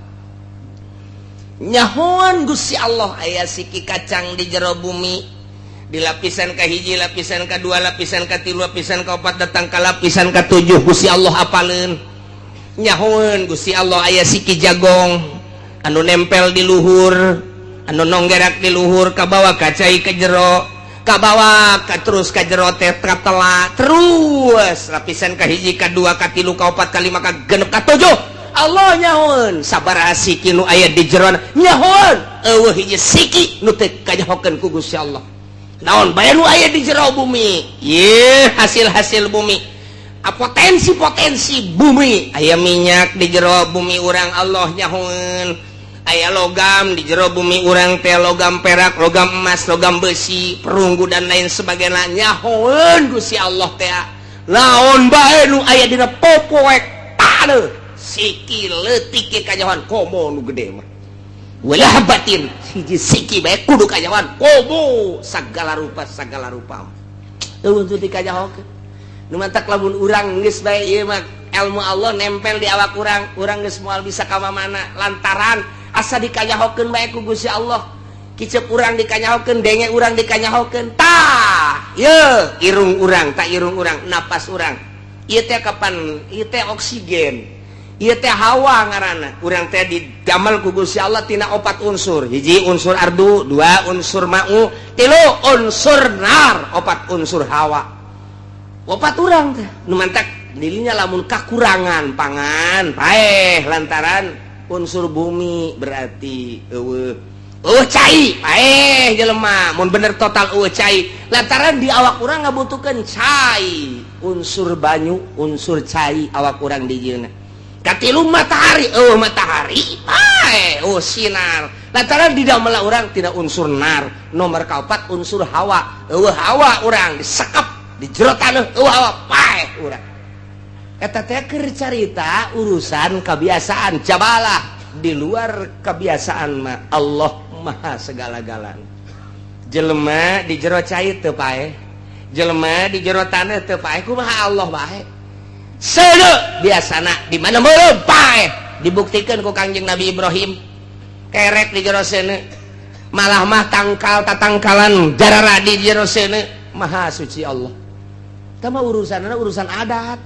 Nyahoan Gusti Allah aya siki kacang di jero bumi, di lapisan ke hiji, lapisan ke dua, lapisan ke tilu, lapisan ke opat, datang ke lapisan ke tujuh, Gusti Allah apaleun. Nyahoan Gusti Allah aya siki jagong anu nempel di luhur, anu nonggerak di luhur, kabawa kacai ke jero, kabawa ka terus ka jero teh katela terus lapisan ke hiji, ke dua, ke tilu, ke opat, ke lima, ke genep, ke tujuh. Allah nyahoan sabaraha siki nu aya di jero, nyahoan. Euweuh hiji siki nu teu kanyahokeun ku Gusti Allah, naon bae nu aya di jero bumi. Ye, hasil-hasil bumi, potensi-potensi bumi, aya minyak di jero bumi urang, Allah nyahoan. Aya logam di jero bumi urang teh, logam perak, logam emas, logam besi, perunggu, dan lain sebagainya, nyahoan Gusti Allah teh. Naon bae nu aya dina popoek taneuh, siki leutik ge kanyahoan, komo nu gede mah. Wala habbatin, hiji siki bae kudu kanyahoan, komo sagala rupa, sagala rupa euweuh teu dikanyahokeun. Nu mantak lamun urang geus bae ieu mah ilmu Allah nempel di awak urang, urang geus moal bisa ka mana, lantaran asa dikanyahokeun bae ku Gusti Allah. Kicep urang dikanyahokeun, denge urang dikanyahokeun. Tah, ye irung urang, tak irung urang, napas urang ieu teh kapan ieu teh oksigen, ieu teh hawa ngaranna. Urang teh didamel ku Gusti Allah tina opat unsur: hiji unsur ardu, dua unsur ma'u, tilu unsur nar, opat unsur hawa. Opat urang teh. Nu mantak dirinya lamun kakurangan pangan paeh, lantaran unsur bumi berarti euweuh. Euweuh cai, paeh jelema mun bener total euweuh cai, lantaran di awak urang ngabutuhkeun cai, unsur banyu, unsur cai awak urang di jieuna. Katilu matahari, euweuh matahari paeh, euweuh sinar, lantaran di dalam urang tidak unsur nar. Nomor kaopat unsur hawa, euweuh hawa urang disekep di jero taneuh, euweuh hawa paeh urang. Eta teh keur carita urusan kebiasaan. Jabalah di luar kebiasaan mah Allah Maha segala-galana. Jelema di jero cai teu paeh, jelema di jero taneuh teu paeh, kumaha Allah bae? Seuneu biasana di mana meureum paeh. Dibuktikan ku Kangjeng Nabi Ibrahim, kerek di jero seuneu, malah mah tangkal tatangkalan jarara di jero seuneu. Maha suci Allah. Tama urusan urusan adat,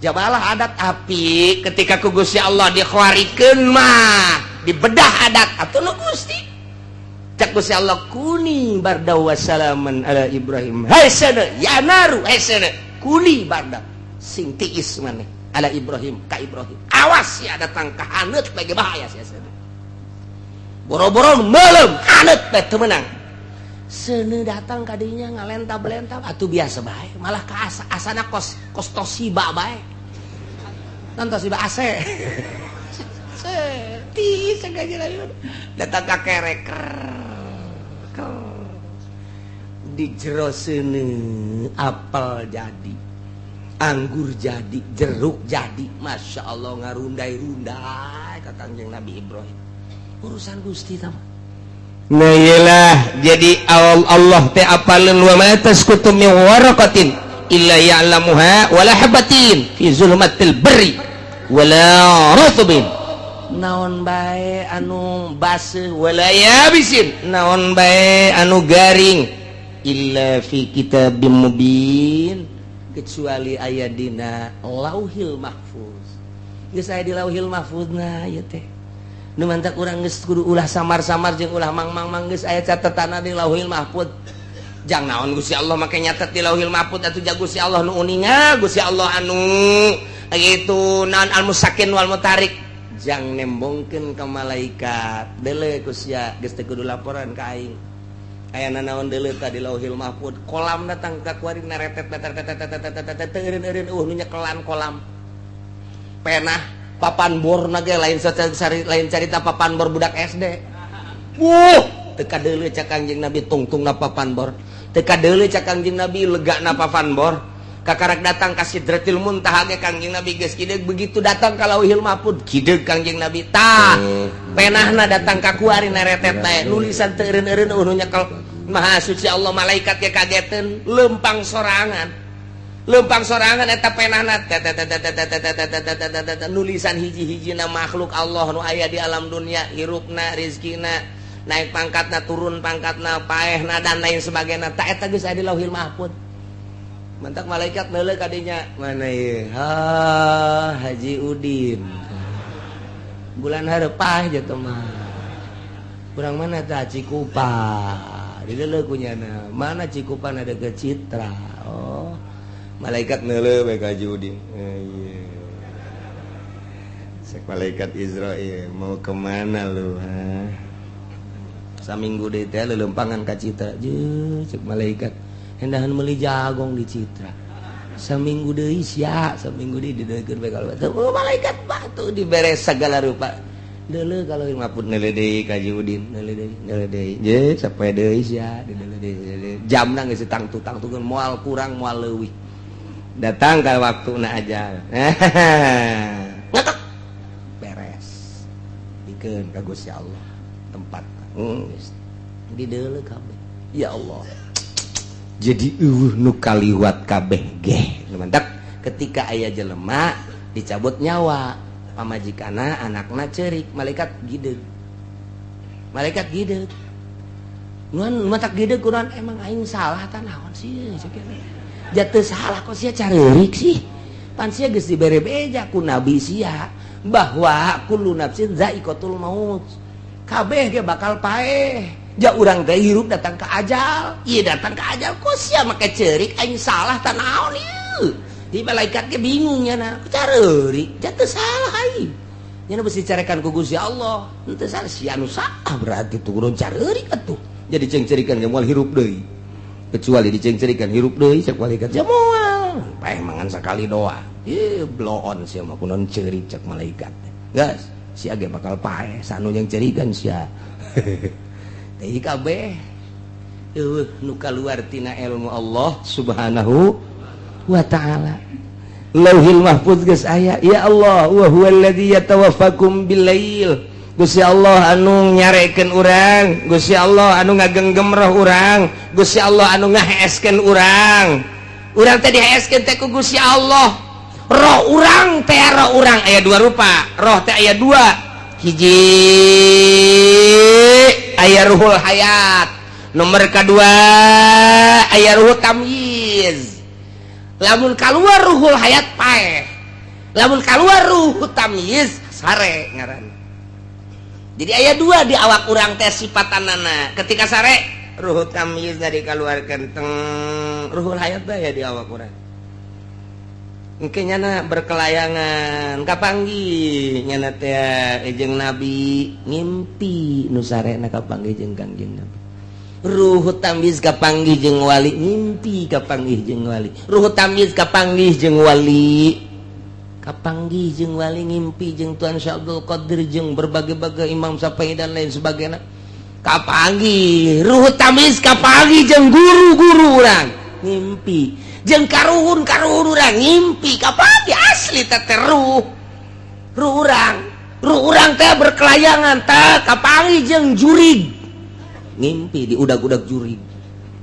jabalah adat api ketika ku Gusti Allah dikhawarikeun mah dibedah adat atuh nu Gusti. Cak Gusti Allah, kuni barda wassalaman ala Ibrahim. Hai seuneu, ya naru, hai seuneu, kuni barda, sing tiis maneh, ala Ibrahim, ka Ibrahim. Awas ya datang ka haneut bagi bahaya sia seuneu. Boro-boro meuleum, haneut bae teu meunang. Seuneu datang kadinya ngalentab-lentab atuh biasa bae, malah ka asa, asana kos kos Toshiba bae. Nan Toshiba AC. Ti sengaja datang ka kerek di jero seuneu, apel jadi, anggur jadi, jeruk jadi. Masya Allah, ngarundai-rundai ka Kangjeng Nabi Ibrahim. Urusan Gusti tama. Nah, iyalah, jadi Allah teh apaleun, wa ma tasqutu min waraqatin illa ya'lamuha wala habatin fi zulmatil barri wala ratbin, naon bae anu baseuh, wala yabisin, naon bae anu garing, illa fi kitabim mubin, kecuali aya dina Lauhil Mahfuz. Geus aya di Lauhil Mahfuz. Nah, ieu teh nu mantak urang geus kudu ulah samar-samar jeung ulah mang-mang-mang. Geus aya catetanna di Lauhil Mahfuz. Jang naon Gusti Allah make nyatet di Lauhil Mahfuz atuh? Ja Gusti Allah nu uninga, Gusti Allah anu itu naon, al musakin wal mutarik, jang nembongkeun ka malaikat, deuleu ku sia, geus teu kudu laporan ka aing. Aya nanaon, deuleu ka di Lauhil Mahfuz. Kolam datang ka kuari, naretet teu eureun-eureun, eueuh nu nyekelan kolam. Penah papan bor ge lain, lain carita papan bor budak SD. Wuh, teu kadeuleu cak Kangjeng Nabi tungtungna papan bor, teu kadeuleu cak Kangjeng Nabi legana papan bor. Kakarak datang ka Sidratil Muntaha ge Kangjeng Nabi geus kideug. Begitu datang ka Lauhil Mahfuz, kideug Kangjeng Nabi. Tah, penahna datang ka kuari, naretet bae, nulisan teu eureun-eureun, eueuh nu nyekel. Maha suci Allah, malaikat ge kageteun, lempang sorangan, lempang sorangan eta penahna, nulisan hiji-hijina makhluk Allah nu aya di alam dunia, hirupna, rizkina, naik pangkatna, turun pangkatna, paehna, dan lain sebagainya. Tak, eta geus aya di Lauhil Mahfuz. Mantak malaikat neuleuh kadinya, mana ieu? Ha, Haji Udin, bulan hareup paeh jatuh mah. Kurang mana tah? Cikupa dideuleu kunyana. Mana Cikupa? Ada ke Citra. Oh, malaikat neuleuh bae ka Haji Udin. Eh, iya. Sek malaikat Izrail, mau kemana lu, ha? Saminggu deui teh lelempangan ka Citra. Je, cek malaikat, hendahan meuli jagong di Citra. Saminggu deui sia, saminggu deui dideukeun bae. Kalau oh, malaikat batu dibere segala rupa. Deuleu kalau maput, neuleuh deui ka Haji Udin, neuleuh deui, neuleuh deui. Je, sapoe deui sia, dideuleuh deui. Jamna geus tangtu tangtukeun, moal kurang moal leuwih. Datang ke waktu na aja, ngetok, beres, dikeun ka Gusti Allah tempat dideuleu kabeh. Ya Allah, jadi eueuh nu kaliwat kabeh geh. Mantap, ketika aya jelema dicabut nyawa, pamajikana, anakna cerik, malaikat gideg, malaikat gideg. Nuan matak gideg kunaon? Emang aing salah tah naon sih? Jatuh salah kok sia careurik sih? Pan sia geus dibere beja ku nabi sia bahwa kullu nafsin zaiqatul maut, kabeh ge bakal paeh. Ja urang teh hirup datang ke ajal, ieu datang ke ajal, kok sia make ceurik aing salah tah naon ieu? Di malaikat ge bingung nya, careurik, jatuh salah aing nya, besi carekan ku Gusti Allah, henteu salah sia, nu salah berarti turun careurik atuh. Jadi cengcerikan ge moal hirup deui, kecuali dicengcerikan hirup deui. Cek malaikat, ya moal paeh mangan sakali doa. Ih, blow on sia mah, kunaon ceurik? Cek malaikat, gas sia ge bakal paeh sanu yang cerikan sia. Teh kabeh eueuh nu kaluar tina ilmu Allah Subhanahu wa Ta'ala. Lauhil Mahfuz geus aya. Ya Allah, wa huwallazi yatawaffakum billail. Gusti Allah anu nyarekeun urang, Gusti Allah anu ngagenggem roh urang, Gusti Allah anu ngaheeskeun urang. Urang teh diheeskeun teh ku Gusti Allah. Roh urang teh, roh urang aya dua rupa. Roh teh aya dua. Hiji aya ruhul hayat, nomor kedua aya ruhul tamyiz. Lamun keluar ruhul hayat, paeh. Lamun keluar ruh tamyiz, sare ngaran. Jadi aya dua di awak urang teh sifatanana. Ketika sare, ruh tamyiz dari keluarkan teng, ruhul hayat ya di awak urang. Mungkin nyana berkelayangan, kapanggih nyana teh jeung nabi, ngimpi nu sarena kapanggih jeung Kangjeng Nabi. Ruh tamyiz kapanggih jeung wali, ngimpi kapanggih jeung wali. Ruh tamyiz kapanggih jeung wali. Kapanggih jeung wali, ngimpi jeung Tuan Syekh Abdul Qadir, jeung berbagai-bagai Imam Syafi'i dan lain sebagainya. Kapanggih ruh tamis, kapanggih jeung guru-guru urang, ngimpi jeung karuhun-karuhun urang, ngimpi kapanggih asli teh ruh ruh urang, ruh urang teh berkelayangan teh kapanggih jeung jurig, ngimpi di udag-udag jurig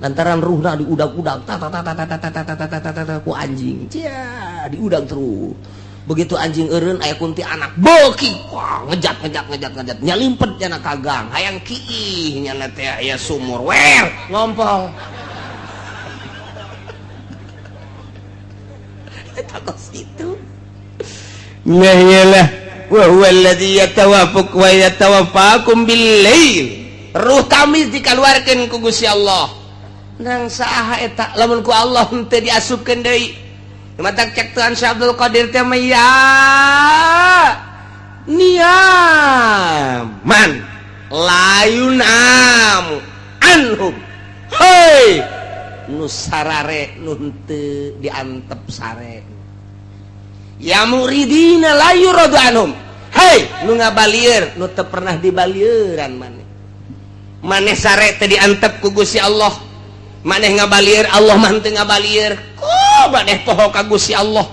lantaran ruhna diudag-udag ta ta ta ta ta ta ta ta ta ta ta ta ku anjing cia, diudag terus. Begitu anjing eureun, aya kunti anak beuki, wah, ngejat ngejat ngejat ngejat, nyalimpet nyana ka gang, hayang kiih nyana teh aya sumur, wer ngompol. Eta kos kitu. Nah, iyalah, wa huwa alladzi yatawaffaq wa yatawaffakum bil lail. Ruh tamis dikaluarkeun ku Gusti Allah. Nang saha eta lamun ku Allah henteu diasupkeun deui? Matak cek Tuhan Syekh Abdul Qadir teh mah, ya niaman layun am anhum, hei nu sarare nu henteu diantep sare, ya muridina la yuradu anhum, hei nu ngabalieur nu teu pernah dibalieuran. Maneh maneh sare teh diantep ku Gusti Allah, maneh ngabalieur Allah mah teu ngabalieur. Kok maneh poho ka Gusti Allah,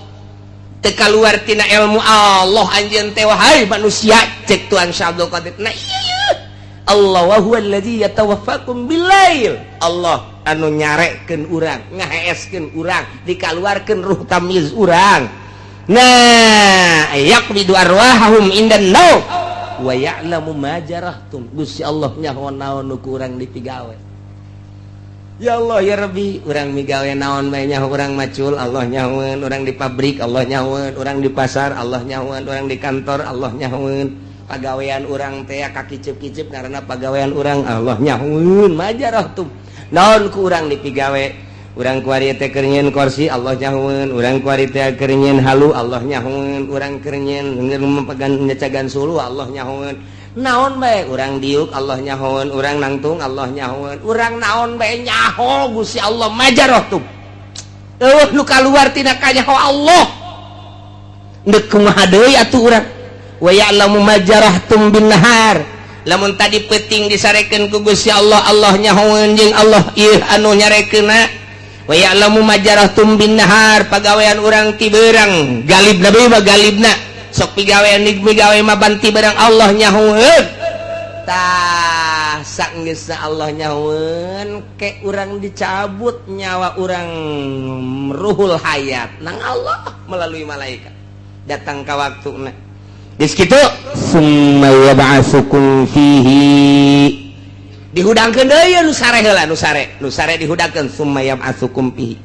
teu kaluar tina ilmu Allah anjeun teh, wahai manusia, cek Tuhan Syekh Abdul Qadir. Nah iya, Allah wa huwa allazi yatawaffakum billail. Allah anu nyarekeun urang, ngaheeskeun urang, dikaluarkeun ruh tamyiz urang. Nah, yaqbidu arwahahum indan naum wa ya'lamu ma jarahtum. Gusti Allah nyaho naon nu ku urang dipigawe. Ya Allah ya Rabbi, urang migawe naon bae nyaho. Urang macul Allah nyahoeun, urang di pabrik Allah nyahoeun, urang di pasar Allah nyahoeun, urang di kantor Allah nyahoeun, pagawean urang teh kakiceup-kiceup karena pagawean urang Allah nyahoeun. Majarahtum naon ku urang dipigawe. Urang kuari teh keur nyieun kursi Allah nyahoeun, urang kuari teh keur nyieun halu Allah nyahoeun, urang keur nyieun memegan nyecagan sulu Allah nyahoeun, naon bae urang diuk Allah nyahoeun, urang nangtung Allah nyahoeun, urang naon bae nyaho Gusti Allah. Majarahtum eueuh nu kaluar tina kanyaho Allah. Deuk kumaha deui atuh urang? Wa ya'lamu ma jarahtum bin nahar. Lamun tadi peuting disarekeun ku Gusti Allah, Allah nyahoeun jeung Allah ieu anu nyarekeunna. Wa ya'lamu ma jarahtum bin nahar, pagawean urang ti beurang galibna bae mah, galibna sok pigawean migawe mah banti barang Allah nyahoeun. Tah, sanggeusna Allah nyahoeun ke urang dicabut nyawa urang, ruhul hayat nang Allah melalui malaikat datang ka waktuna. Geus kitu, summa yab'atsukum fihi, dihudangkeun deui nu sare heula, nu sare, nu sare dihudangkeun. Summa yab'atsukum fihi,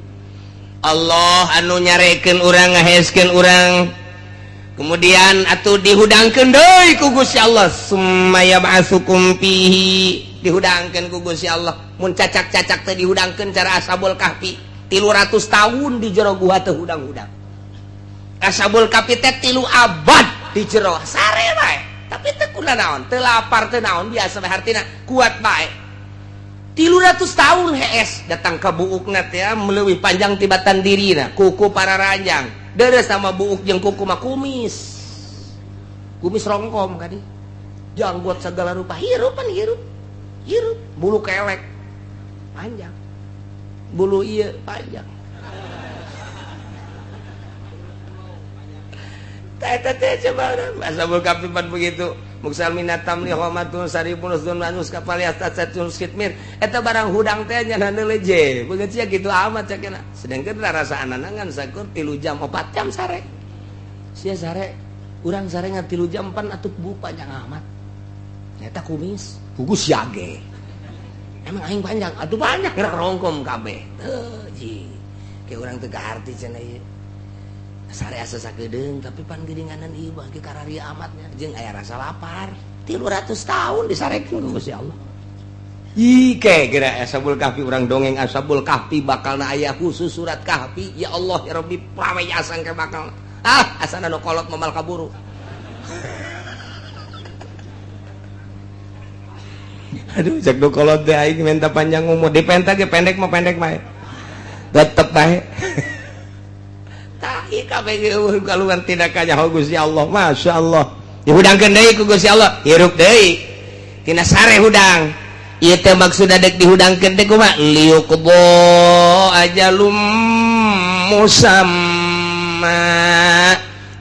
Allah anu nyarekeun urang, ngaheskeun urang, kemudian atuh dihudangkeun deui ku Gusti Allah. Summa yab'atsukum fihi, dihudangkeun ku Gusti Allah. Mun cacak-cacak teh dihudangkeun cara Ashabul Kahfi, 300 tahun di jero gua teh hudang-hudang. Ashabul Kahfi teh 3 abad di jero sare bae, tapi teu kuna naon, teu lapar, teu naon, biasa bae, hartina kuat bae. 300 tahun hees, datang ke buukna teh meleuwih panjang tibatan dirina, kuku para ranjang deres sama buuk jeung kuku mah, kumis kumis rongkom kadi, janggot segala rupa, hirup pan hirup hirup, bulu kelek panjang, bulu iya panjang. Teh teh coba Ashabul Kahfi pan begitu. Muksal minat tamli homatun saripun usdun manus kapal yastasatun skitmir eta barang hudang teh nya leje begitu sia gitu amat cakena, sedangkan rasa ngan sakur 3 jam 4 jam sare sia, sare urang sare ngan 3 jam pan atuh bu panjang amat eta kumis kugus yage. Emang aing panjang atuh, panjang gerak rongkom kabeh teu ji kayak urang teu kaharti cenah ieu sare asa sakedeung, tapi pan geuninganan ieu bagi kararia amatnya jeung aya rasa lapar. 300 tahun disarekeun ku Gusti Allah. Ih, ke geura Ashabul Kahfi, urang dongeng Ashabul Kahfi bakalna aya khusus surat Kahfi. Ya Allah ya Rabbi, prawe asang ke bakal ah asana nu kolot momal kaburu. Aduh, cek nu kolot teh aing minta panjang umur, dipenta ge pendek mah pendek bae, tetep bae. Kabeh euweuh kaluar tidak kanyaho Gusti Allah. Masya Allah. Dihudangkeun deui ku Gusti Allah, hirup deui. Tina sare hudang. Ieu teh maksudna dek dihudangkeun teh kumaha? Liyuqdha ajalum musamma.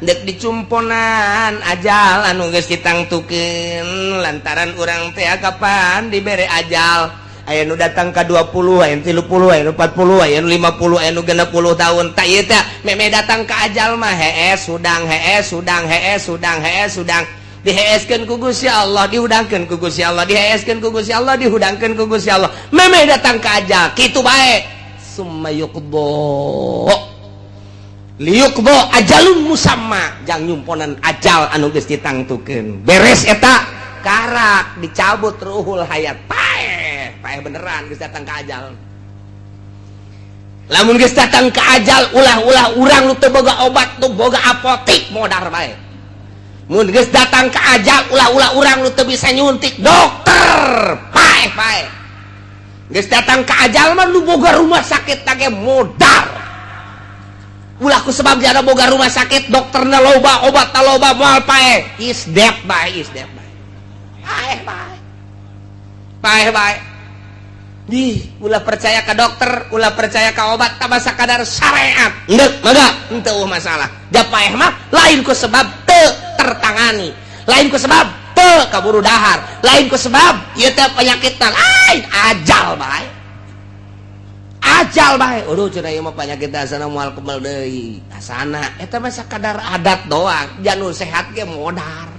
Dek dicumponan ajal anu geus ditangtukeun lantaran urang teh kapan dibere ajal. Aya nu datang ka 20, aya nu 30, aya nu 40, aya nu 50, aya nu 60 tahun. Tak ieu teh meme datang ka ajal mah hees hudang, hees hudang, hees hudang, hees hudang. Diheeskeun ku Gusti Allah, dihudangkeun ku Gusti Allah, diheeskeun ku Gusti Allah, dihudangkeun ku Gusti Allah. Meme datang ka ajal kitu bae. Summa yuqdha liyuqdha ajalun musamma, jang nyumponan ajal anu geus ditangtukeun. Beres eta karak dicabut ruhul hayat, paeh paeh beneran geus datang ka ajal. Lamun geus datang ka ajal, ulah-ulah urang nu teu boga obat, nu boga apotik, modar bae. Mun geus datang ka ajal, ulah-ulah urang nu teu bisa nyuntik dokter, paeh paeh. Geus datang ka ajal mah nu boga rumah sakit tage modar. Ulah ku sebab jada boga rumah sakit, dokterna loba, obatna loba, moal paeh. Is dead bae, is dead bae, paeh bae, paeh bae. Di ulah percaya ke dokter, ulah percaya ke obat, tambah sakadar syariat endek mangga henteu masalah. Ja paeh mah lain ku sebab teu tertangani, lain ku sebab teu kaburu dahar, lain ku sebab ieu teh penyakit, lain ajal bae, ajal bae. Aduh, cenah ieu mah penyakit asana moal kebal deui asana. Eta mah sakadar adat doang. Janur sehat ge modar.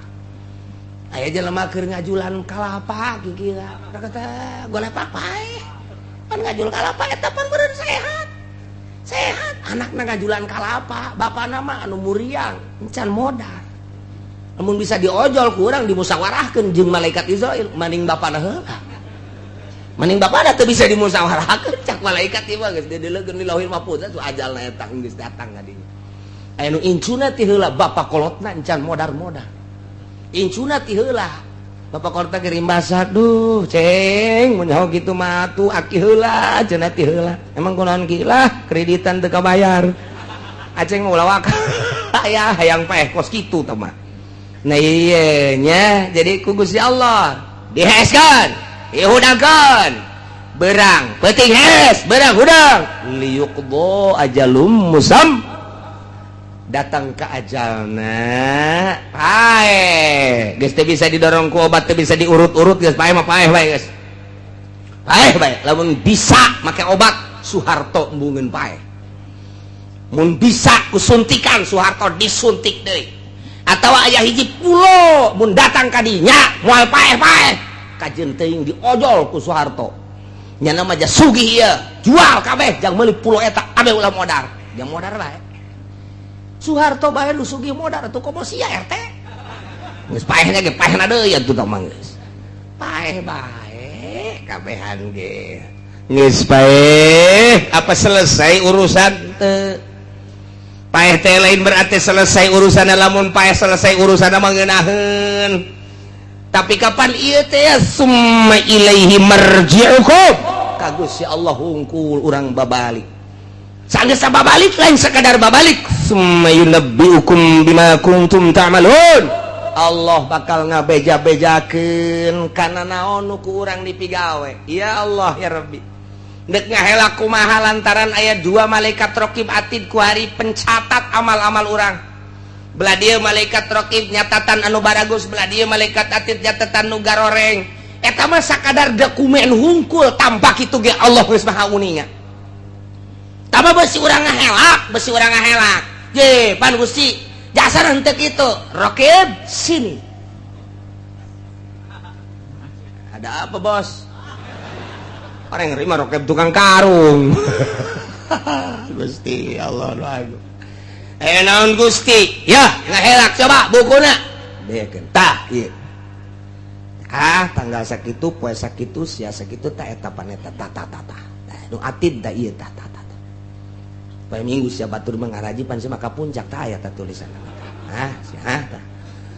Aya jelema keur ngajulan kalapa kikira kata golepak paeh. Pan ngajul kalapa eta pan beureun sehat sehat. Anakna ngajulan kalapa, bapana mah anu muriang encan modar. Lamun bisa diojol kurang dimusyawarahkeun jeung malaikat Izrail, maning bapana heula, maning bapana teu bisa dimusyawarahkeun. Cak malaikat ieu mah geus dideleukeun di Lauhil Mahfuz tuh ajalna eta geus datang ka dinya. Aya nu incuna ti heula, bapa kolotna encan modar-modar. Incuna ti heula, bapak kolotna ge rimbasa. Duh, ceng, mun nyaho kitu mah atuh aki heula cenah ti heula. Emang kunaon ki lah kreditan teu kabayar. Aceng ulah waka aya hayang paeh kos kitu tah mah. Nah iya nya, jadi ku Gusti Allah diheskeun, dihudangkeun berang peuting hes berang hudang liyuqdha ajalum musam. Datang ke ajalna paeh, geus teu bisa didorong ku obat, teu bisa diurut-urut, geus paeh mah paeh bae, geus paeh bae. Lamun bisa make obat, Soeharto embungeun paeh. Mun bisa ku suntikan, Soeharto disuntik deui. Atawa aya hiji pulo, mun datang ka dinya moal paeh-paeh, kajeun teuing diojol ku Soeharto. Nyana mah ja sugih ieu, jual kabeh jang meuli pulo eta, kabeh ulah modar, jang modar bae. Soeharto bae nu sugih modar atuh, komo sia RT geus paehna ge paehna deui atuh tah mah, geus paeh bae kabehan ge geus paeh. Apa selesai urusan teu? Paeh teh lain berarti selesai urusan. Lamun paeh selesai urusan mah ngeunaheun, tapi kapan ieu teh summa ilaihi marji'ukum, ka Gusti Allah hungkul urang babalik. Sanggeus babalik, lain sekadar babalik, summa yunabbiukum bima kuntum ta'malun. Allah bakal ngabeja-bejakeun kana naon nu ku urang dipigawe. Ya Allah ya Rabbi, dek ngahela kumaha lantaran aya dua malaikat rokib atid kuari pencatat amal-amal urang. Belah dieu malaikat rokib nyatatan anu baragus, belah dieu malaikat atid nyatatan nu garoreng. Eta mah sakadar dokumen hungkul, tanpa kitu ge Allah geus maha uninga. Tama besi urang ngahelak, besi urang ngahelak je pan Gusti jasa henteu kitu. Rokib sini, ada apa bos? Orang yang nerima rokib tukang karung. Gusti Allah lagu eh naon Gusti ya ngahelak, coba bukuna bekeun tah ieu. Ah, tanggal sakitu, poe sakitu, sia sakitu, ta eta paneta ta ta ta ta nu atid ta ieu ta ta ta. Poe Minggu sia batur mengaraji pan sia maka puncak ta aya ta tulisan. Ah, sia tah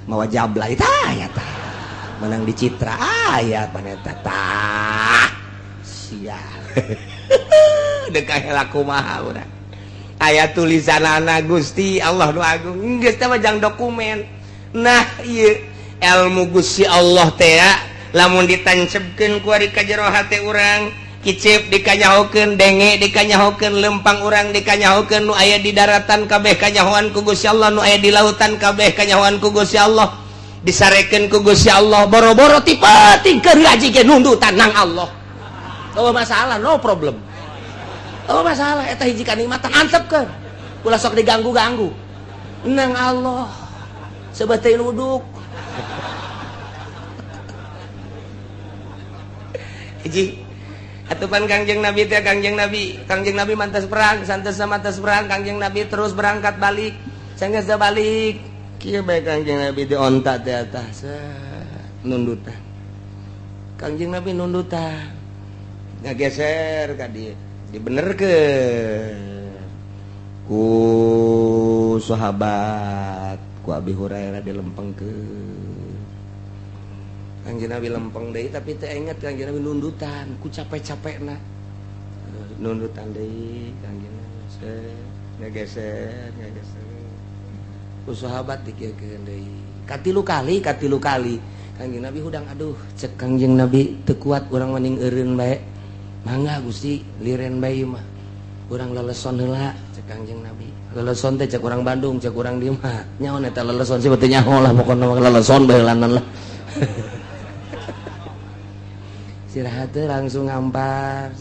mawa jablay ta aya ta menang di Citra aya paneta tah sia. Dek kahela kumaha urang. Aya tulisanana Gusti Allah nu agung geus teh mah jang dokumen. Nah, ieu ilmu Gusti Allah teh lamun ditancepkeun ku ari ka jero hate urang, kicep dikanyahokeun, denge dikanyahokeun, lempang urang dikanyahokeun, nu aya di daratan kabeh kanyahoan ku Gusti Allah, nu aya di lautan kabeh kanyahoan ku Gusti Allah, disarekeun ku Gusti Allah. Boro-boro ti peuting keur ngaji ge nundutan nang Allah. Oh, masalah, no problem. Oh, masalah eta hiji kanikmatan, antepkeun, ulah sok diganggu-ganggu nang Allah sebagai nuduk hiji. Atupan Kangjeng Nabi teh, Kangjeng Nabi mantas perang, santos mantas perang, Kangjeng Nabi terus berangkat balik. Sanggeus balik kieu bae Kangjeng Nabi di onta teh atas nundutan. Kangjeng Nabi nundutan ngageser ka dieu, dibenerkeun ku sahabat, ku Abi Hurairah dilempengkeun. Kangjeng Nabi lempeng deui, tapi teu inget Kangjeng Nabi nundutan ku capek-capekna, nundutan deui Kangjeng Nabi, ngageser ngageser ku sahabat, dikieukeun deui katilu kali, katilu kali Kangjeng Nabi hudang. Aduh, cek Kangjeng Nabi, teu kuat urang, mending eureun bae. Mangga Gusti, liren bae mah, urang leleson heula, cek Kangjeng Nabi. Leleson teh cek urang Bandung, cek urang dieu mah nyaho eta leleson sih beuteung nyaho lah, pokona leleson bae heulanan lah. Istirahat langsung ngampar.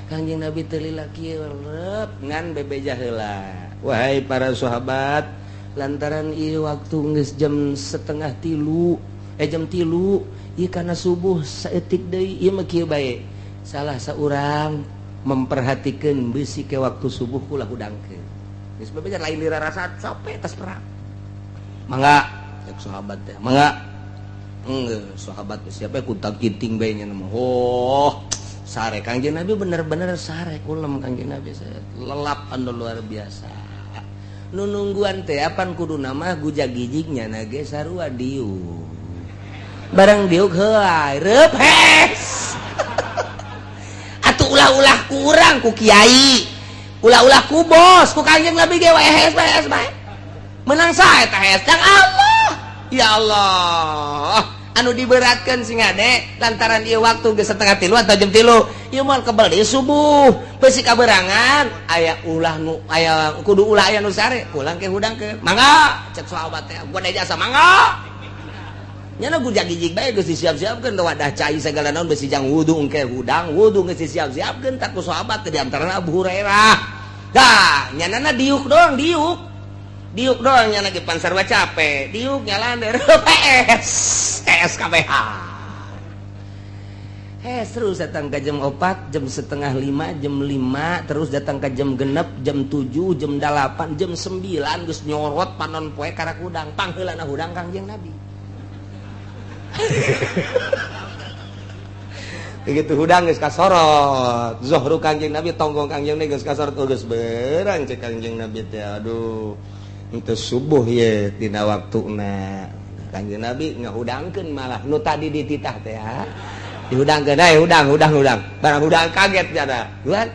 Kangjeng Nabi teu lila kieu rep ngan bebeja heula, "Wahai para sahabat, lantaran ieu waktu geus jam 2.30, jam 3 ieu, kana subuh saeutik deui, ieu mah kieu bae, salah saurang memperhatikan bisi ke waktu subuh ulah hudangkeun." Geus bebeja, lain lira rasa capek tas perang. "Mangga," cek sahabat teh, "mangga." Enggak, sahabat siapa kuntak kiting bae nya mah. Oh, sare Kangjeng Nabi, bener-bener sare, kulem Kangjeng Nabi, lelap anu luar biasa. Nu nungguan teh apan kudu nama gujag-gijignya nage sarua diuk. Barang diuk heula, reup hes. Atuh ulah-ulah kurang ku kiai. Ulah-ulah ku bos, ku Kangjeng Nabi ge wae hes bae, hes bae. Menang sae teh hes kang Allah. Ya Allah. Anu diberatkan sing ade lantaran ieu waktu geus 2.30 atau jam 3, ieu moal kebel di subuh, besi kaberangan aya ulah nu aya kudu ulah aya nu sare pulang ke hudang ke. "Mangga," cek sahabat teh, "gua jasa, mangga." Nyana gujag-gijig bae geus disiap-siapkeun wadah cai segala naon, besi jang wudu engke hudang wudu geus disiap-siapkeun tak ku sahabat teh, di antarana Abu Hurairah. Dah nyanana diuk doang, diuk diuk doang, nyana ge pan sarua capek, diuk nyalander PS SKBH. Terus datang ke jam 4, jam 4.30, jam 5, terus datang ke jam 6, jam 7, jam 8, jam 9 geus nyorot panon poe karak hudang. Pangheulana hudang Kangjeng Nabi. Begitu hudang geus kasorot zohru Kangjeng Nabi, tonggong Kangjeng Nabi geus kasorot. Oh, geus berang, cek Kangjeng Nabi teh, aduh, henteu subuh ye dina waktuna. Kangjeng Nabi ngahudangkeun, malah nu tadi dititah teh ya dihudangkeun, "Hey, hudang, hudang, hudang." Barang hudang kaget jada. "Duan,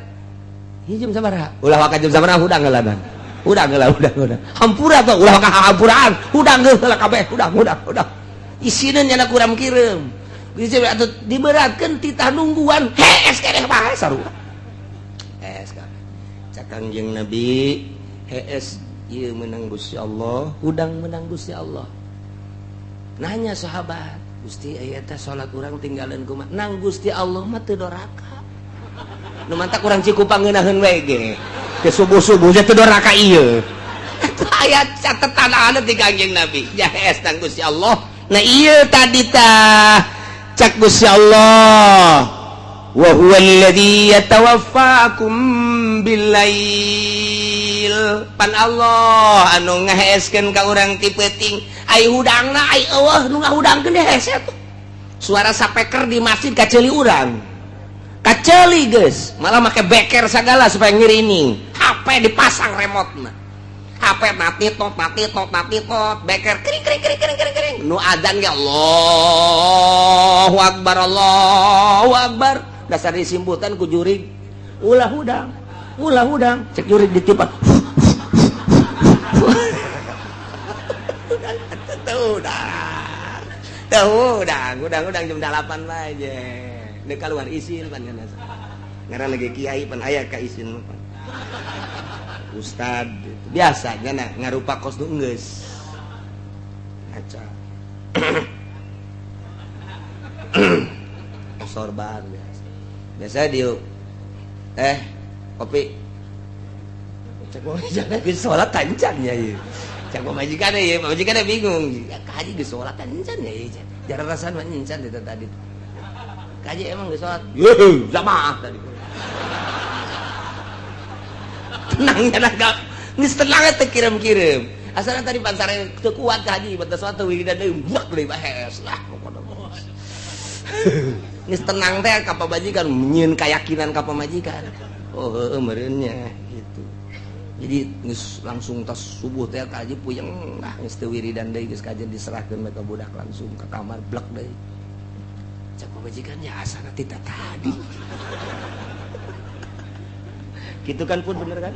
ieu jam sabaraha? Ulah waka jam sabaraha, hudang heula dan. Hudang heula, hudang, hudang. Hampura tuh, ulah waka hampuraan. Hudang heula kabeh, hudang, hudang, hudang." Isineun nyana kuram kireum. Geus atuh diberatkeun titah nungguan, hees keneh bae sarua. Hees kabeh. Cak Kangjeng Nabi, hees ieu menang Gusti Allah, hudang menang Gusti Allah. Nanya sahabat, "Gusti, aya teh salat urang tinggalan kumaha?" Nang Gusti Allah mah teu doraka. Nu mantak urang Cikupang ngeunaheun we ge. Ke subuh-subuh teh teu doraka ieu. Eta aya catetan anu ti Kangjeng Nabi. Ya hees nang Gusti Allah. Nah, ieu tadi tah cak Gusti Allah, wa huwa alladzi yatawaffakum billail, pan Allah anu ngaheeskeun ka urang ti peuting. Ai hudangna, ai eueuh nu ngahudangkeun hese tuh. Suara sapeker di masjid kaceuli urang, kaceuli geus, malah make beker sagala supaya ngirining. HP dipasang remote-na, HP mati tot, mati tot, mati tot, beker kering kering kering kering kering kering. Nu adzan ge Allahu akbar, Allahu akbar, dasar disimputan ku jurig ulah hudang. Ulah hudang, cek jurig ditipan. Teu hudang. Teu hudang, hudang-hudang jam 8 bae je. Deuk keluar isin pan kana. Ngaran lagi kiai pan aya ka isin pan. Ustad biasa nya ngarupa kos nu geus. Ngaca. Sorban biasa. Biasa diuk. Kopi. Cek majikan geus salat tancan nya ieu. Cek pamajikan ieu, pamajikan bingung. Ya kaji geus salat tancan nya ieu. Jarang rasana mah encan eta tadi. Kaji emang geus salat. Yeuh, jamaah tadi. Tenangnya lah, geus tenang teh kirim-kirim. Asalna tadi pansare teu kuat kaji, batas salat teu wiridan deui, buak deui bahes lah pokona. Geus tenang teh ka pamajikan, nyieun keyakinan ka pamajikan. Oh heueuh meureun nya gitu. Jadi geus langsung tas subuh teh kaji puyeng lah geus teu wiridan deui geus kajian diserahkeun ka budak langsung ka kamar blek deui. Cek pamajikan ya asana ti tadi. Gitu kan pun bener kan?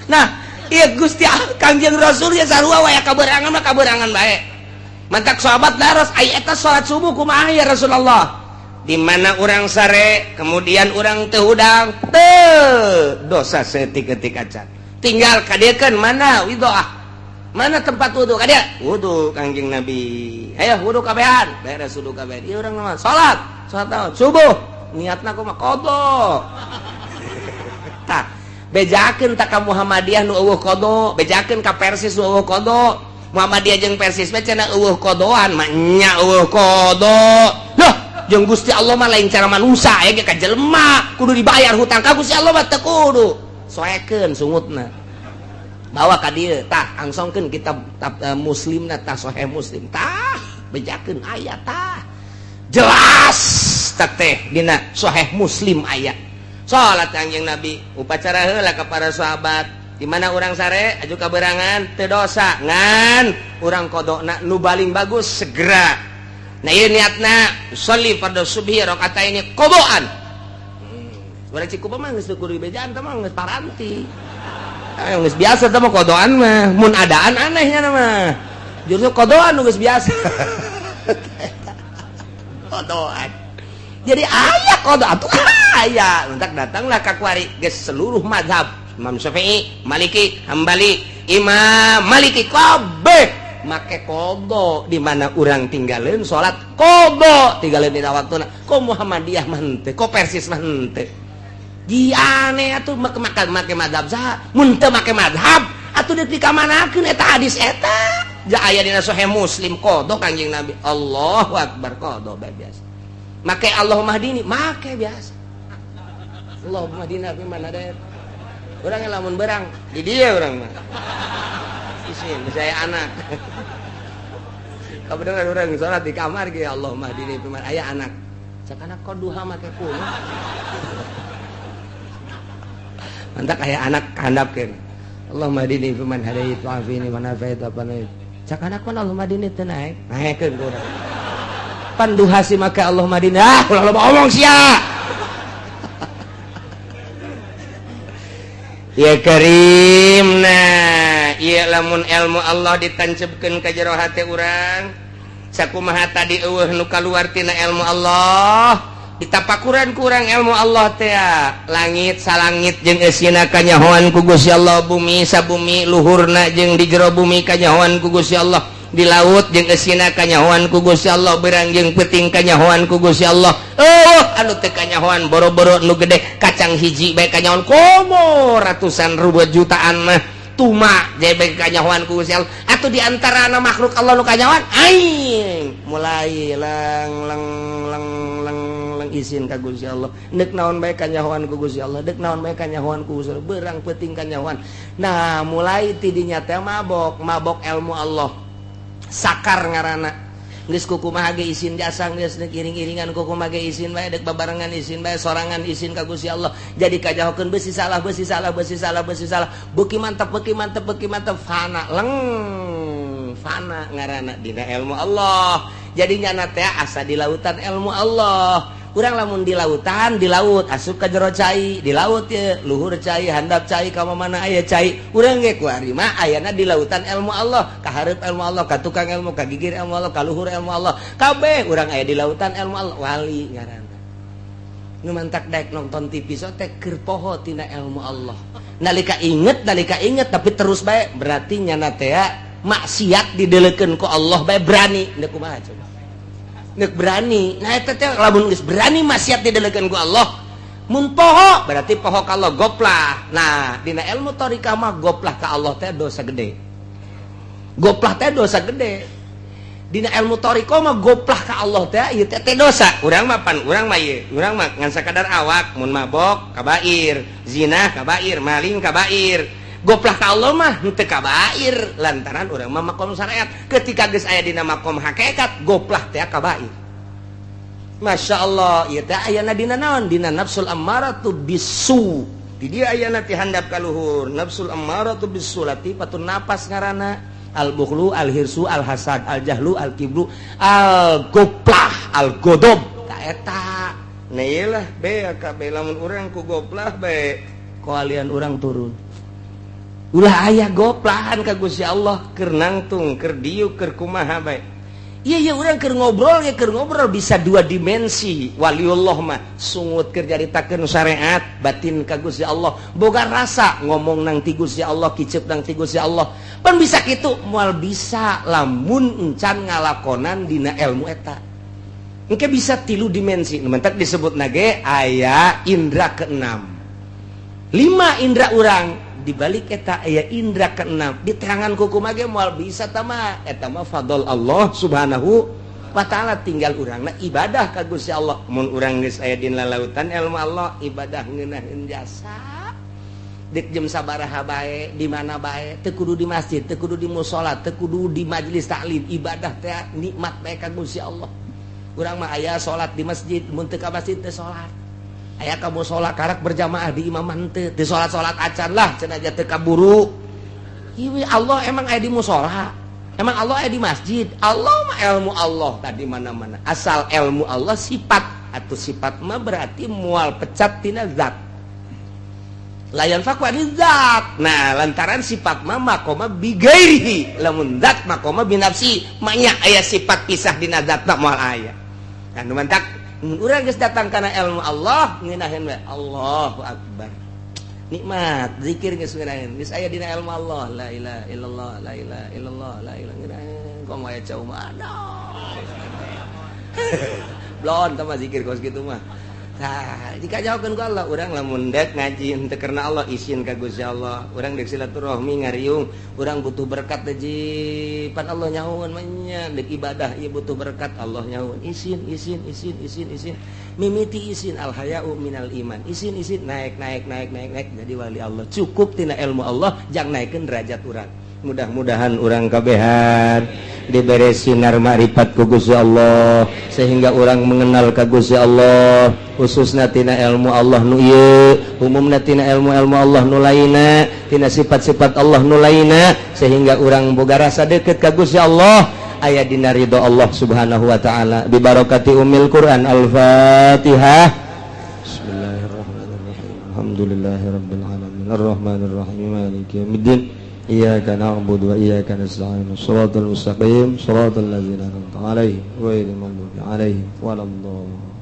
Nah, iya Gusti Kangjeng Rasul ya sarua wae kaberangan mah kaberangan bae. Mantak sahabat daros ai eta salat subuh kumaha ya Rasulullah? Di mana urang sare, kemudian urang teu hudang, teu dosa saeutik-eutik acan. Tinggal kadiekeun mana widoah? Mana tempat wudu ka dia? Wudu Kangjeng Nabi. Ayo wudu kabehan, beres wudu kabehan. Ieu urang mah salat, salat naon? Subuh. Niatna kumaha? Qadha. Tah, bejakeun tak ka Muhammadiyah nu eueuh qadha, bejakeun ka Persis nu eueuh qadha. Muhammadiyah jeung Persis mah cenah eueuh qadhaan, mah nya eueuh qadha. Loh, jeung Gusti Allah mah lain cara manusia aya ge ka jelema, kudu dibayar hutang ka Gusti Allah mah teu kudu. Soekeun sungutna. Bawa ka dieu, tah angsongkeun kitab Muslimna tah Sahih Muslim. Tah, bejakeun aya tah. Jelas tah teh dina Sahih Muslim aya. Salat Kangjeng Nabi upacara heula ka para sahabat di mana urang sare aju kaberangan teu dosa ngan urang qadona nu baling bagus segera. Nah ieu niatna sholli fardhu subhi rakaataini qadaan. Urang Cikupa mah geus kudu dibejaan teh mah geus paranti. Geus biasa teh mah qadaan mah mun adaan anehnya mah. Justru qadaan nu geus biasa. Qadaan. Jadi aya qada atuh aya entak datanglah ka kuari geus seluruh mazhab Imam Syafi'i, Maliki, Hambali, Imam Maliki kabeh make qada di mana urang tinggalin salat qada tinggalin dina waktuna. Kok Muhammadiyah mah henteu, kok Persis mah henteu. Di aneh atuh make make mazhab saha? Mun teu make mazhab atuh deuk dikamanakeun eta hadis eta. Ja aya dina Sahih Muslim qada Kangjeng Nabi. Allahu akbar qada bae biasa. Make Allahumma hdini, make biasa. Allahumma hdina fi man hadait. Urang lamun berang di dieu urang mah. Isin saya anak. Kabeneran urang salat di kamar ge Allahumma hdini fi man aya anak. Cak anak kok duha make kuno. Mantak aya anak handapkeun. Allahumma hdini fi man hadait wa afini man afait apa naik. Cak anak mah Allahumma hdini teu naek. Naekeun ku urang. Panduha si maka Allah Madinah ulah loba omong sia. Ya Karim. Nah ieu lamun ilmu Allah ditancepkeun ka jero hate urang sakumaha tadi eueuh nu kaluar tina ilmu Allah ditapakuran kurang ilmu Allah teh langit salangit jeung eusina kanyahoan ku Gusti Allah, bumi sabumi luhurna jeung di jero bumi kanyahoan ku Gusti Allah, di laut jeung eusina kanyahoan ku Gusti Allah, berang jeung peuting kanyahoan ku Gusti Allah. Oh anu teu kanyahoan boro-boro nu gede kacang hiji bae kanyahoan komo ratusan ribu jutaan mah tuma jebek kanyahoan ku Gusti Allah. Atuh di antara makhluk Allah nu kanyahoan aing mulai lang lang lang lang lang isin ka Gusti Allah. Deuk naon bae kanyahoan ku Gusti Allah, deuk naon bae kanyahoan ku Gusti Allah, berang peuting kanyahoan. Nah mulai tidinya teh mabok mabok ilmu Allah. Sakar ngaranna geus kukumaha ge isin jasa geus deuk iring-iringan kukumaha ge isin bae deuk babarengan isin bae sorangan isin ka Gusti Allah. Jadi kajahokeun beusi salah beusi salah beusi salah beusi salah beuki mantep beuki mantep beuki mantep fana leng fana ngaranna dina ilmu Allah. Jadi nyana teh asa di lautan ilmu Allah. Urang lamun di lautan, di laut asup ka jero cai, di laut ye luhur cai, handap cai, ka mana aya cai. Urang ge kuari mah ayana di lautan ilmu Allah, ka hareup ilmu Allah, ka tukang ilmu, ka gigir ilmu Allah, ka luhur ilmu Allah. Kabeh urang aya di lautan ilmu Allah, wali ngaranna. Nu mantak daek nonton TV so teh keur poho tina ilmu Allah. Nalika inget tapi terus bae berarti nyana teh maksiat didelekeun ku Allah bae berani. Ndek kumaha coba? Nek berani. Nah eta teh lamun geus berani maksiat didelekeun ku Allah, mun poho berarti poho ka Allah, goplah. Nah, dina ilmu thariqah mah goplah ka Allah teh dosa gede. Goplah teh dosa gede. Dina ilmu thariqah mah goplah ka Allah teh ieu teh dosa. Urang mah pan urang mah ieu, urang mah ngan sakadar awak mun mabok kabair, zina kabair, maling kabair. Goplah ka Allah mah henteu kabair lantaran urang mah makom syariat. Ketika geus aya dina makom hakikat, goplah teh kabair. Masya Allah, ieu teh ayana dina naon? Dina nafsul ammaratu bisu. Di dieu ayana ti handap ka luhur, nafsul ammaratu bisu latifatun nafas ngaranna. Al bukhlu, al hirsu, al hasad, al jahlu, al kibru, al goplah, al godob. Ta eta. Nah ieu lah be kabeh lamun urang ku goplah bae koalian urang turun. Ulah aya goplahan ka Gusti Allah keur nangtung, keur diuk, keur kumaha bae. Iya iya urang keur ngobrol ya keur ngobrol bisa dua dimensi. Waliullah mah sungut keur nyaritakeun syariat batin ka Gusti Allah. Boga rasa ngomong nang ti Gusti Allah, kicep nang ti Gusti Allah. Pan bisa kitu moal bisa lamun encan ngalakonan dina ilmu eta. Engke bisa tilu dimensi. Nu mentak disebut nage aya indra keenam. Lima indra urang dibalik eta aya indra keenam di tangan kuku mage moal bisa tama eta mah fadl Allah Subhanahu wa taala. Tinggal urangna ibadah ka Gusti Allah. Mun urang geus aya dina lautan ilmu Allah, ibadah ngeunaheun jasa dek jam sabaraha bae, di mana bae, teu kudu di masjid, teu kudu di musala, teu kudu di majelis taklim, ibadah teh nikmat bae ka Gusti Allah. Urang mah aya salat di masjid, mun teu ka masjid teu salat. Aya ka musala karak berjamaah di imaman teu, teu salat-salat acan lah cenah aja teu kaburu. Ieu Allah emang aya di musala, emang Allah aya di masjid. Allah mah ilmu Allah tadi mana-mana. Asal ilmu Allah sifat atau sifat mah berarti mual pecat tina zat. Layan fakwa di zat. Nah, lantaran sifat mah makoma bigairihi, lamun zat makoma binafsi, manya aya sifat pisah dina zat mah moal aya. Nah, nu mantak mun urang geus datang kana ilmu Allah ngeunaheun we Allahu akbar. Nikmat zikir geus ngeunaheun, geus aya dina ilmu Allah, la ilaha illallah, la ilaha illallah, la ilaha ngeunaheun. Komo aya cau mah aduh. Blon tah mah zikir kos kitu mah. Nah, jika jauhkan ku Allah, urang lamun dek ngaji henteu karena Allah, isin ka Gusti Allah. Urang dek silaturahmi ngariung, urang butuh berkat teh pan Allah nyahoan mah nya, dek ibadah ieu butuh berkat Allah nyahoan. Isin, isin, isin, isin, isin. Mimiti isin al haya'u minal iman. Isin, isin naik, naik, naik, naik, naik jadi wali Allah. Cukup tina ilmu Allah jang naikeun derajat urang. Mudah-mudahan urang kabehan diberi sinar makrifat ku Gusti Allah sehingga orang mengenal ka Gusti Allah, khususna tina ilmu Allah nu ieu, umumna tina ilmu-ilmu Allah nu lainna, tina sifat-sifat Allah nu lainna, sehingga urang boga rasa deket ka Gusti Allah, aya dina ridho Allah Subhanahu wa taala. Bi barakati umil Quran. Al-Fatihah. Bismillahirrahmanirrahim. Alhamdulillahirabbil alamin, arrahmanirrahim, maliki yaumiddin. Iyyaka na'budu wa iyyaka nasta'in. Shiratal mustaqim, shiratal ladzina an'amta 'alaihim ghairil maghdubi 'alaihim waladdallin.